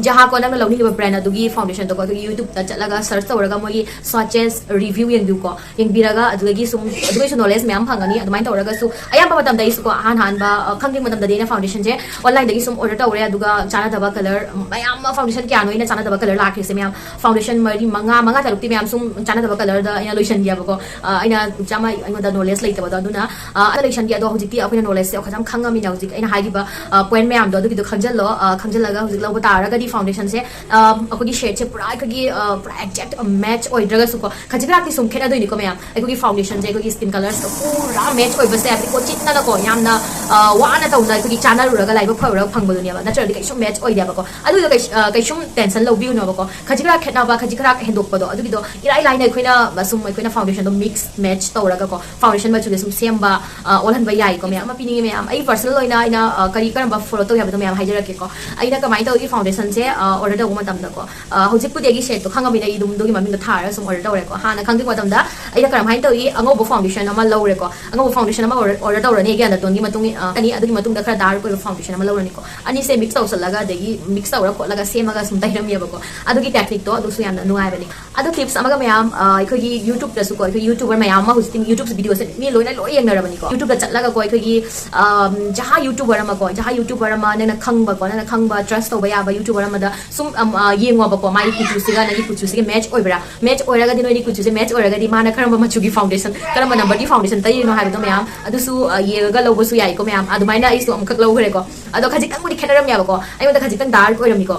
ꯖꯍꯥꯀꯣ, ꯅꯪꯅ ꯂꯧꯅꯤꯡꯉꯤꯕ ꯕ꯭ꯔꯥꯟ ꯑꯗꯨꯒꯤ ꯐꯥꯎꯟꯗꯦꯁꯟꯗꯣꯀꯣ, ꯑꯩꯈꯣꯏꯒꯤ ꯌꯨꯇ꯭ꯌꯨꯕꯇ ꯆꯠꯂꯒ ꯁꯔꯆ ꯇꯧꯔꯒ ꯃꯣꯏꯒꯤ ꯁ꯭ꯋꯥꯆꯦꯁ ꯔꯤꯚ꯭ꯌꯨ ꯌꯦꯡꯕꯤꯌꯨꯀꯣ꯫ ꯌꯦꯡꯕꯤꯔꯒ ꯑꯗꯨꯗꯒꯤ ꯁꯨꯝ, ꯑꯗꯨꯒꯤꯁꯨ ꯅꯣꯂꯦꯖ ꯃꯌꯥꯝ ꯐꯪꯒꯅꯤ꯫ ꯑꯗꯨꯃꯥꯏꯅ ꯇꯧꯔꯒꯁꯨ ꯑꯌꯥꯝꯕ ꯃꯇꯝꯗ ꯑꯩꯁꯨꯀꯣ, ꯑꯍꯥꯟ ꯑꯍꯥꯟꯕ, ꯑ, ꯈꯪꯗ꯭ꯔꯤꯉꯩ ꯃꯇꯝꯗꯗꯤ ꯑꯩꯅ ꯐꯥꯎꯟꯗꯦꯁꯟꯁꯦ ꯑꯣꯟꯂꯥꯏꯟꯗꯒꯤ ꯁꯨꯝ ꯑꯣꯔꯗꯔ ꯇꯧꯔꯦ, ꯑꯗꯨꯒ ꯆꯥꯟꯅꯗꯕ ꯀꯂꯔ ꯃꯌꯥꯝ ꯑꯃ, ꯐꯥꯎꯟꯗꯦꯁꯟ ꯀꯌꯥꯅꯣ ꯑꯩꯅ ꯆꯥꯟꯅꯗꯕ ꯀꯂꯔ ꯂꯥꯛꯈ꯭ꯔꯤꯁꯦ ꯃꯌꯥꯝ, ꯐꯥꯎꯟꯗꯦꯁꯟ ꯃꯔꯤ, ꯃꯉꯥ, ꯃꯉꯥ ꯇꯔꯨꯛꯇꯤ ꯃꯌꯥꯝ ꯁꯨꯝ ꯆꯥꯟꯅꯗꯕ ꯀꯂꯔꯗ ꯑꯩꯅ ꯂꯣꯏꯁꯤꯟꯒꯦꯕꯀꯣ꯫ ꯑ, ꯑꯩꯅ ꯆꯥꯝꯃ ꯑꯩꯉꯣꯟꯗ ꯅꯣꯂꯦꯖ ꯂꯩꯇꯕꯗꯣ, ꯑꯗꯨꯅ, ꯑ, ꯑꯗ ꯂꯣꯏꯁꯤꯟꯒꯦ꯫ ꯑꯗꯣ ꯍꯧꯖꯤꯛꯇꯤ ꯑꯩꯈꯣꯏꯅ ꯅꯣꯂꯦꯖꯁꯦ ꯈꯤꯇꯪ ꯈꯪꯉꯃꯤꯅ, ꯍꯧꯖꯤꯛ ꯑꯩꯅ ꯍꯥꯏꯈꯤꯕ, ꯑ, ꯄꯣꯏꯟꯠ ꯃꯌꯥꯝꯗꯣ ꯑꯗꯨꯒꯤꯗꯣ ꯈꯪꯖꯜꯂꯣ꯫ ꯑ, ꯈꯪꯖꯜꯂꯒ ꯍꯧꯖꯤꯛ ꯂꯧꯕ ꯇꯥꯔꯒꯗꯤ ꯐꯥꯎꯟꯗꯦꯁꯟꯁꯦ, ꯑ, ꯑꯩꯈꯣꯏꯒꯤ ꯁꯦꯠꯁꯦ ꯄꯨꯔꯥ ꯑꯩꯈꯣꯏꯒꯤ, ꯑ, ꯄꯨꯔꯥ ꯑꯦꯛꯖꯦꯛ ꯃꯦꯠꯆ ꯑꯣꯏꯗ꯭ꯔꯒꯁꯨꯀꯣ, ꯈꯖꯤꯛ ꯈꯔꯥꯛꯇꯤ ꯁꯨꯝ ꯈꯦꯠꯅꯗꯣꯏꯅꯤꯀꯣ ꯃꯌꯥꯝ꯫ ꯑꯩꯈꯣꯏꯒꯤ ꯐꯥꯎꯟꯗꯦꯁꯟꯁꯦ ꯑꯩꯈꯣꯏꯒꯤ ꯁ꯭ꯀꯤꯟ ꯀꯂꯔꯁꯀ ꯄꯨꯔꯥ ꯃꯦꯠꯆ ꯑꯣꯏꯕꯁꯦ ꯍꯥꯏꯕꯗꯤ ꯀꯣꯆꯤꯟꯅꯅꯀꯣ ꯌꯥꯝꯅ, ꯑ, ꯋꯥꯅ ꯇꯧꯅ ꯑꯩꯈꯣꯏꯒꯤ ꯆꯥꯅꯔꯨꯔꯒ ꯂꯥꯏꯕꯛ ꯐꯔꯨꯔꯒ ꯐꯪꯕꯗꯨꯅꯦꯕ, ꯅꯠꯇ꯭ꯔꯗꯤ ꯀꯩꯁꯨ ꯃꯦꯠꯆ ꯑꯣꯏꯗꯦꯕꯀꯣ꯫ ꯑꯗꯨꯗꯣ ꯀꯩꯁꯨ, ꯑ, ꯀꯩꯁꯨꯝ ꯇꯦꯟꯁꯟ ꯂꯧꯕꯤꯒꯅꯣꯕꯀꯣ꯫ ꯈꯖꯤꯛ ꯈꯔꯥꯛ ꯈꯦꯠꯅꯕ, ꯈꯖꯤꯛ ꯈꯔꯥꯛ ꯍꯦꯟꯗꯣꯛꯄꯗꯣ, ꯑꯗꯨꯒꯤꯗꯣ ꯏꯔꯥꯏ ꯂꯥꯏꯅ ꯑꯩꯈꯣꯏꯅ ꯁꯨꯝ ꯑꯩꯈꯣꯏꯅ ꯐꯥꯎꯟꯗꯦꯁꯟꯗꯣ ꯃꯤꯛꯁ ꯃꯦꯠꯆ ꯇꯧꯔꯒꯀꯣ, ꯐꯥꯎꯟꯗꯦꯁꯟ ꯃꯆꯨꯗ ꯁꯨꯝ ꯁꯦꯝꯕ, ꯑ, ꯑꯣꯜꯍꯟꯕ ꯌꯥꯏꯀꯣ ꯃꯌꯥꯝ꯫ ꯑꯃ ꯄꯤꯅꯤꯡꯉꯤ ꯃꯌꯥꯝ, ꯑꯩ ꯄꯔꯁꯅꯦꯜ ꯑꯣꯏꯅ ꯑꯩꯅ, ꯑ, ꯀꯔꯤ, ꯀꯔꯝꯕ ꯐꯣꯂꯣ ꯇꯧꯏ ꯍꯥꯏꯕꯗꯣ ꯃꯌꯥꯝ ꯍꯥꯏꯖꯔꯛꯀꯦꯀꯣ꯫ ꯑꯩꯅ ꯀꯃꯥꯏꯅ ꯇꯧꯏ ꯐꯥꯎꯟꯗꯦꯁꯟꯁꯦ, ꯑ, ꯑꯣꯔꯗꯔ ꯇꯧꯕ ꯃꯇꯝꯗꯀꯣ, ꯑ, ꯍꯧꯖꯤꯛꯄꯨꯗꯤ ꯑꯩꯒꯤ ꯁꯦꯠꯇꯣ ꯈꯪꯉꯕꯅꯤꯅ ꯑꯩ ꯑꯗꯨꯝ ꯑꯗꯨꯒꯤ ꯃꯃꯤꯡꯗꯣ ꯊꯥꯔꯒ ꯁꯨꯝ ꯑꯣꯔꯗꯔ ꯇꯧꯔꯦꯀꯣ꯫ ꯍꯥꯟꯅ ꯈꯪꯗ꯭ꯔꯤꯉꯩ ꯃꯇꯝꯗ ꯑꯩꯅ ꯀꯔꯝꯍꯥꯏꯅ ꯇꯧꯏ, ꯑꯉꯧꯕ ꯐꯥꯎꯟꯗꯦꯁꯟ ꯑꯃ ꯂꯧꯔꯦꯀꯣ꯫ ꯑꯉꯧꯕ ꯐꯥꯎꯟꯗꯦꯁꯟ ꯑꯃ ꯑꯣꯔꯗꯔ, ꯑꯣꯔꯗꯔ ꯇꯧꯔꯅꯤ ꯑꯩꯒꯤ ꯑꯟꯗꯔꯇꯣꯟꯒꯤ ꯃꯇꯨꯡ ꯏ-, ꯑ, ꯑꯅꯤ, ꯑꯗꯨꯒꯤ ꯃꯇꯨꯡꯗ ꯈꯔ ꯗꯥꯔꯛ ꯑꯣꯏꯕ ꯐꯥꯎꯟꯗꯦꯁꯟ ꯑꯃ ꯂꯧꯔꯅꯤꯀꯣ꯫ ꯑꯅꯤꯁꯦ ꯃꯤꯛꯁ ꯇꯧꯁꯜꯂꯒ, ꯑꯗꯒꯤ ꯃꯤꯛꯁ ꯇꯧꯔ ꯈꯣꯠꯂꯒ ꯁꯦꯝꯃꯒ ꯁꯨꯝ ꯇꯩꯔꯝꯃꯦꯕꯀꯣ꯫ ꯑꯗꯨꯒꯤ ꯇꯦꯛꯅꯤꯛꯇꯣ ꯑꯗꯨꯁꯨ ꯌꯥꯝꯅ ꯅꯨꯡꯉꯥꯏꯕꯅꯤ꯫ ꯑꯗꯣ ꯇꯤꯞꯁ ꯑꯃꯒ ꯃꯌꯥꯝ, ꯑ, ꯑꯩꯈꯣꯏꯒꯤ ꯌꯨꯇ꯭ꯌꯨꯕꯇꯁꯨꯀꯣ, ꯑꯩꯈꯣꯏ ꯌꯨꯇ꯭ꯌꯨꯕꯔ ꯃꯌꯥꯝ ꯑꯃ ꯍꯧꯖꯤꯛꯇꯤ ꯌꯨꯇ꯭ꯌꯨꯕ ꯚꯤꯗꯤꯑꯣꯁꯦ ꯃꯤ ꯂꯣꯏꯅ ꯂꯣꯏ ꯌꯦꯡꯅꯔꯕꯅꯤꯀꯣ꯫ ꯌꯨꯇ꯭ꯌꯨꯕꯇ ꯆꯠꯂꯒꯀꯣ, ꯑꯩꯈꯣꯏꯒꯤ, ꯑꯝ, ꯖꯍꯥ ꯌꯨꯇ꯭ꯌꯨꯕꯔ ꯑꯃꯀꯣ, ꯖꯍꯥ ꯌꯨꯇ꯭ꯌꯨꯕꯔ ꯑꯃ ꯅꯪꯅ ꯈꯪꯕꯀꯣ, ꯅꯪꯅ ꯈꯪꯕ ꯇ꯭ꯔꯁ ꯇꯧꯕ ꯌꯥꯕ ꯌꯨꯇ꯭ꯌꯨꯕꯔ ꯑꯃꯗ ꯁꯨꯝ, ꯑꯝ, ꯑ, ꯌꯦꯡꯉꯣꯕꯀꯣ, ꯃꯥꯒꯤ ꯀꯨꯆꯨꯁꯤꯒ ꯅꯪꯒꯤ ꯀꯨꯆꯨꯁꯤꯒ ꯃꯦꯠꯆ ꯑꯣꯏꯕ꯭ꯔꯥ? ꯃꯦꯠꯆ ꯑꯣꯏꯔꯒꯗꯤ, ꯅꯣꯏꯒꯤ ꯀꯨꯆꯨꯁꯦ ꯃꯦꯠꯆ ꯑꯣꯏꯔꯒꯗꯤ ꯃꯥꯅ ꯀꯔꯝꯕ ꯃꯆꯨꯒꯤ ꯐꯥꯎꯟꯗꯦꯁꯟ, ꯀꯔꯝꯕ ꯅꯝꯕꯔꯒꯤ ꯐꯥꯎꯟꯗꯦꯁꯟ ꯇꯩꯔꯤꯅꯣ ꯍꯥꯏꯕꯗꯣ ꯃꯌꯥꯝ ꯑꯗꯨꯁꯨ, ꯑ, ꯌꯦꯡꯉꯒ ꯂꯧꯕꯁꯨ ꯌꯥꯏꯀꯣ ꯃꯌꯥꯝ꯫ ꯑꯗꯨꯃꯥꯏꯅ ꯑꯩꯁꯨ ꯑꯃꯨꯛꯈꯛ ꯂꯧꯈ꯭ꯔꯦꯀꯣ꯫ ꯑꯗꯣ ꯈꯖꯤꯛꯇꯪꯕꯨꯗꯤ ꯈꯦꯠꯅꯔꯝꯃꯦꯕꯀꯣ, ꯑꯩꯉꯣꯟꯗ ꯈꯖꯤꯛꯇꯪ ꯗꯥꯔꯛ ꯑꯣꯏꯔꯝꯃꯤꯀꯣ꯫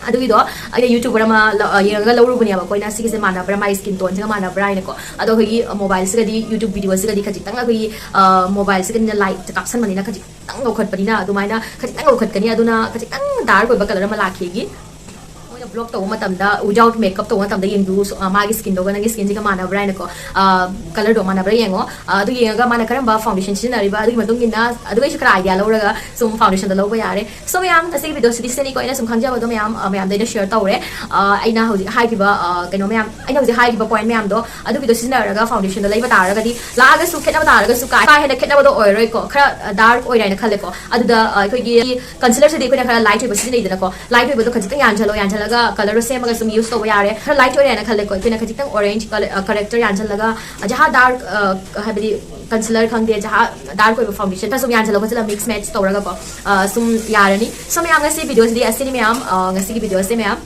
ꯑꯗꯨꯒꯤꯗꯣ ꯑꯩꯅ ꯌꯨꯇ꯭ꯌꯨꯕꯔ ꯑꯃ ꯂ-, ꯑ, ꯌꯦꯡꯉꯒ ꯂꯧꯔꯨꯕꯅꯦꯕꯀꯣ꯫ ꯑꯩꯅ ꯁꯤꯒꯤꯁꯦ ꯃꯥꯟꯅꯕ꯭ꯔꯥ, ꯃꯥꯏ ꯁ꯭ꯀꯤꯟ ꯇꯣꯟꯁꯤꯒ ꯃꯥꯟꯅꯕ꯭ꯔꯥ ꯍꯥꯏꯅꯀꯣ꯫ ꯑꯗꯣ ꯑꯩꯈꯣꯏꯒꯤ, ꯑ, ꯃꯣꯕꯥꯏꯜꯁꯤꯒꯗꯤ, ꯌꯨꯇ꯭ꯌꯨꯕ ꯚꯤꯗꯤꯑꯣꯁꯤꯒꯗꯤ ꯈꯖꯤꯛꯇꯪ ꯑꯩꯈꯣꯏꯒꯤ, ꯑ, ꯃꯣꯕꯥꯏꯜꯁꯤꯒꯗꯤꯅ ꯂꯥꯏꯠꯁꯦ ꯀꯥꯞꯁꯟꯕꯅꯤꯅ ꯈꯖꯤꯛꯇꯪ ꯉꯧꯈꯠꯄꯅꯤꯅ ꯑꯗꯨꯃꯥꯏꯅ ꯈꯖꯤꯛꯇꯪ ꯉꯧꯈꯠꯀꯅꯤ꯫ ꯑꯗꯨꯅ ꯈꯖꯤꯛꯇꯪ ꯗꯥꯔꯛ ꯑꯣꯏꯕ ꯀꯂꯔ ꯑꯃ ꯂꯥꯛꯈꯤꯒꯤ꯫ ꯃꯣꯏꯅ ꯕ꯭ꯂꯣꯛ ꯇꯧꯕ ꯃꯇꯝꯗ, without makeup ꯇꯧꯕ ꯃꯇꯝꯗ ꯌꯦꯡꯕꯤꯌꯨ꯫ ꯁꯨ-, ꯑ, ꯃꯥꯒꯤ ꯁ꯭ꯀꯤꯟꯗꯨꯒ ꯅꯪꯒꯤ ꯁ꯭ꯀꯤꯟꯁꯤꯒ ꯃꯥꯟꯅꯕ꯭ꯔꯥ ꯍꯥꯏꯅꯀꯣ, ꯀꯂꯔꯗꯣ ꯃꯥꯟꯅꯕ꯭ꯔꯥ ꯌꯦꯡꯉꯣ꯫ ꯑ, ꯑꯗꯨ ꯌꯦꯡꯉꯒ ꯃꯥꯅ ꯀꯔꯝꯕ ꯐꯥꯎꯟꯗꯦꯁꯟ ꯁꯤꯖꯤꯟꯅꯔꯤꯕ, ꯑꯗꯨꯒꯤ ꯃꯇꯨꯡ ꯏꯟꯅ, ꯑꯗꯨꯒ ꯑꯩꯁꯨ ꯈꯔ ꯑꯥꯏꯗꯤꯌꯥ ꯂꯧꯔꯒ ꯁꯨꯝ ꯐꯥꯎꯟꯗꯦꯁꯟꯗ ꯂꯧꯕ ꯌꯥꯔꯦ꯫ ꯁꯣ ꯃꯌꯥꯝ, ꯉꯁꯤꯒꯤ ꯚꯤꯗꯤꯑꯣꯁꯤꯗꯤ ꯁꯤꯅꯤꯀꯣ, ꯑꯩꯅ ꯁꯨꯝ ꯈꯪꯖꯕꯗꯣ ꯃꯌꯥꯝ, ꯑ, ꯃꯌꯥꯝꯗ ꯑꯩꯅ ꯁꯤꯌꯔ ꯇꯧꯔꯦ꯫ ꯑ, ꯑꯩꯅ ꯍꯧꯖꯤꯛ ꯍꯥꯏꯈꯤꯕ, ꯑ, ꯀꯩꯅꯣ ꯃꯌꯥꯝ, ꯑꯩꯅ ꯍꯧꯖꯤꯛ ꯍꯥꯏꯈꯤꯕ ꯄꯣꯏꯟ ꯃꯌꯥꯝꯗꯣ, ꯑꯗꯨꯒꯤꯗꯣ ꯁꯤꯖꯤꯟꯅꯔꯒ ꯐꯥꯎꯟꯗꯦꯁꯟꯗꯣ ꯂꯩꯕ ꯇꯥꯔꯒꯗꯤ, ꯂꯥꯛꯑꯒꯁꯨ ꯈꯦꯠꯅꯕ ꯇꯥꯔꯒꯁꯨ ꯀꯥ ꯀꯥ ꯍꯦꯟꯅ ꯈꯦꯠꯅꯕꯗꯣ ꯑꯣꯏꯔꯣꯏꯀꯣ, ꯈꯔ ꯗꯥꯔꯛ ꯑꯣꯏꯔꯦ ꯍꯥꯏꯅ ꯈꯜꯂꯦꯀꯣ꯫ ꯑꯗꯨꯗ, ꯑ, ꯑꯩꯈꯣꯏꯒꯤ ꯀꯟꯁꯤꯂꯔꯁꯤꯗꯤ ꯑꯩꯈꯣꯏꯅ ꯈꯔ ꯂꯥꯏꯠ ꯑꯣꯏꯕ ꯁꯤꯖꯤꯟꯅꯩꯗꯅꯀꯣ, ꯂꯥꯏꯠ ꯑꯣꯏꯕꯗꯣ ꯈꯖꯤꯛꯇꯪ ꯌꯥꯟꯁꯤꯜꯂꯣ, ꯌꯥꯟꯁꯤꯜꯂꯒ ꯀꯂꯔꯗꯣ ꯁꯦꯝꯃꯒ ꯁꯨꯝ ꯌꯨꯁ ꯇꯧꯕ ꯌꯥꯔꯦ꯫ ꯈꯔ ꯂꯥꯏꯠ ꯑꯣꯏꯔꯦ ꯍꯥꯏꯅ ꯈꯜꯂꯦꯀꯣ, ꯑꯩꯈꯣꯏꯅ ꯈꯖꯤꯛꯇꯪ ꯑꯣꯔꯦꯟꯖ ꯀꯂꯔ, ꯑ, ꯀꯔꯦꯛꯇꯔ ꯌꯥꯟꯁꯤꯜꯂꯒ, ꯑ, ꯖꯍꯥ ꯗꯥꯔꯛ, ꯑ, ꯍꯥꯏꯕꯗꯤ ꯀꯟꯁꯤꯂꯔ ꯈꯪꯗꯦ, ꯖꯍꯥ ꯗꯥꯔꯛ ꯑꯣꯏꯕ ꯐꯥꯎꯟꯗꯦꯁꯟ ꯈꯔ ꯁꯨꯝ ꯌꯥꯟꯁꯤꯜꯂꯣ ꯈꯣꯠꯆꯤꯜꯂ ꯃꯤꯛꯁ ꯃꯦꯠꯆ ꯇꯧꯔꯒꯀꯣ, ꯑ, ꯁꯨꯝ ꯌꯥꯔꯅꯤ꯫ ꯁꯣ ꯃꯌꯥꯝ, ꯉꯁꯤ ꯚꯤꯗꯤꯑꯣꯁꯤꯗꯤ ꯑꯁꯤꯅꯤ ꯃꯌꯥꯝ, ꯑ, ꯉꯁꯤꯒꯤ ꯚꯤꯗꯤꯑꯣꯁꯦ ꯃꯌꯥꯝ꯫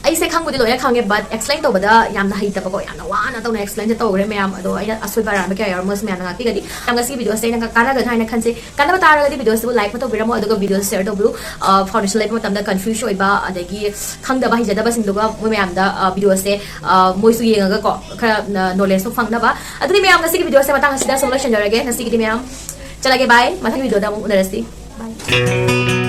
ꯑꯩꯁꯦ ꯈꯪꯕꯨꯗꯤ ꯂꯣꯏꯅ ꯈꯪꯉꯦ, but explain ꯇꯧꯕꯗ ꯌꯥꯝꯅ ꯍꯩꯇꯕꯀꯣ, ꯌꯥꯝꯅ ꯋꯥꯅ ꯇꯧꯅ explain ꯁꯦ ꯇꯧꯈ꯭ꯔꯦ ꯃꯌꯥꯝ꯫ ꯑꯗꯣ ꯑꯩꯅ ꯑꯁꯣꯏꯕ ꯑꯔꯥꯟꯕ ꯀꯌꯥ ꯌꯥꯎꯔꯝꯃꯁꯨ ꯃꯌꯥꯝꯅ ꯉꯥꯛꯄꯤꯒꯅꯤ꯫ ꯃꯌꯥꯝ, ꯉꯁꯤꯒꯤ ꯚꯤꯗꯤꯑꯣꯁꯦ ꯑꯩꯅ ꯀꯥꯟꯅꯒꯅꯤ ꯍꯥꯏꯅ ꯈꯟꯖꯩ꯫ ꯀꯥꯟꯅꯕ ꯇꯥꯔꯒꯗꯤ ꯚꯤꯗꯤꯑꯣꯁꯤꯕꯨ ꯂꯥꯏꯛ ꯑꯃ ꯇꯧꯕꯤꯔꯝꯃꯣ, ꯑꯗꯨꯒ ꯚꯤꯗꯤꯑꯣꯁꯦ ꯁꯤꯌꯔ ꯇꯧꯕꯤꯌꯨ꯫ ꯑ, ꯐꯥꯎꯟꯗꯦꯁꯟ ꯂꯩꯕ ꯃꯇꯝꯗ ꯀꯟꯐ꯭ꯌꯨꯁ ꯑꯣꯏꯕ, ꯑꯗꯒꯤ ꯈꯪꯗꯕ ꯍꯩꯖꯗꯕꯁꯤꯡꯗꯨꯒ ꯃꯣꯏ ꯃꯌꯥꯝꯗ, ꯑ, ꯚꯤꯗꯤꯑꯣꯁꯦ, ꯑ, ꯃꯣꯏꯁꯨ ꯌꯦꯡꯉꯒꯀꯣ, ꯈꯔ, ꯑ, ꯅꯣꯂꯦꯖꯇꯣ ꯐꯪꯅꯕ꯫ ꯑꯗꯨꯗꯤ ꯃꯌꯥꯝ, ꯉꯁꯤꯒꯤ ꯚꯤꯗꯤꯑꯣꯁꯦ ꯃꯇꯥꯡ ꯑꯁꯤꯗ ꯁꯨꯝ ꯂꯣꯏꯁꯤꯟꯖꯔꯒꯦ꯫ ꯉꯁꯤꯒꯤꯗꯤ ꯃꯌꯥꯝ ꯆꯠꯂꯒꯦ, ꯕꯥꯏ꯫ ꯃꯊꯪꯒꯤ ꯚꯤꯗꯤꯑꯣꯗ ꯑꯃꯨꯛ ꯎꯅꯔꯁꯤ꯫ ꯕꯥꯏ꯫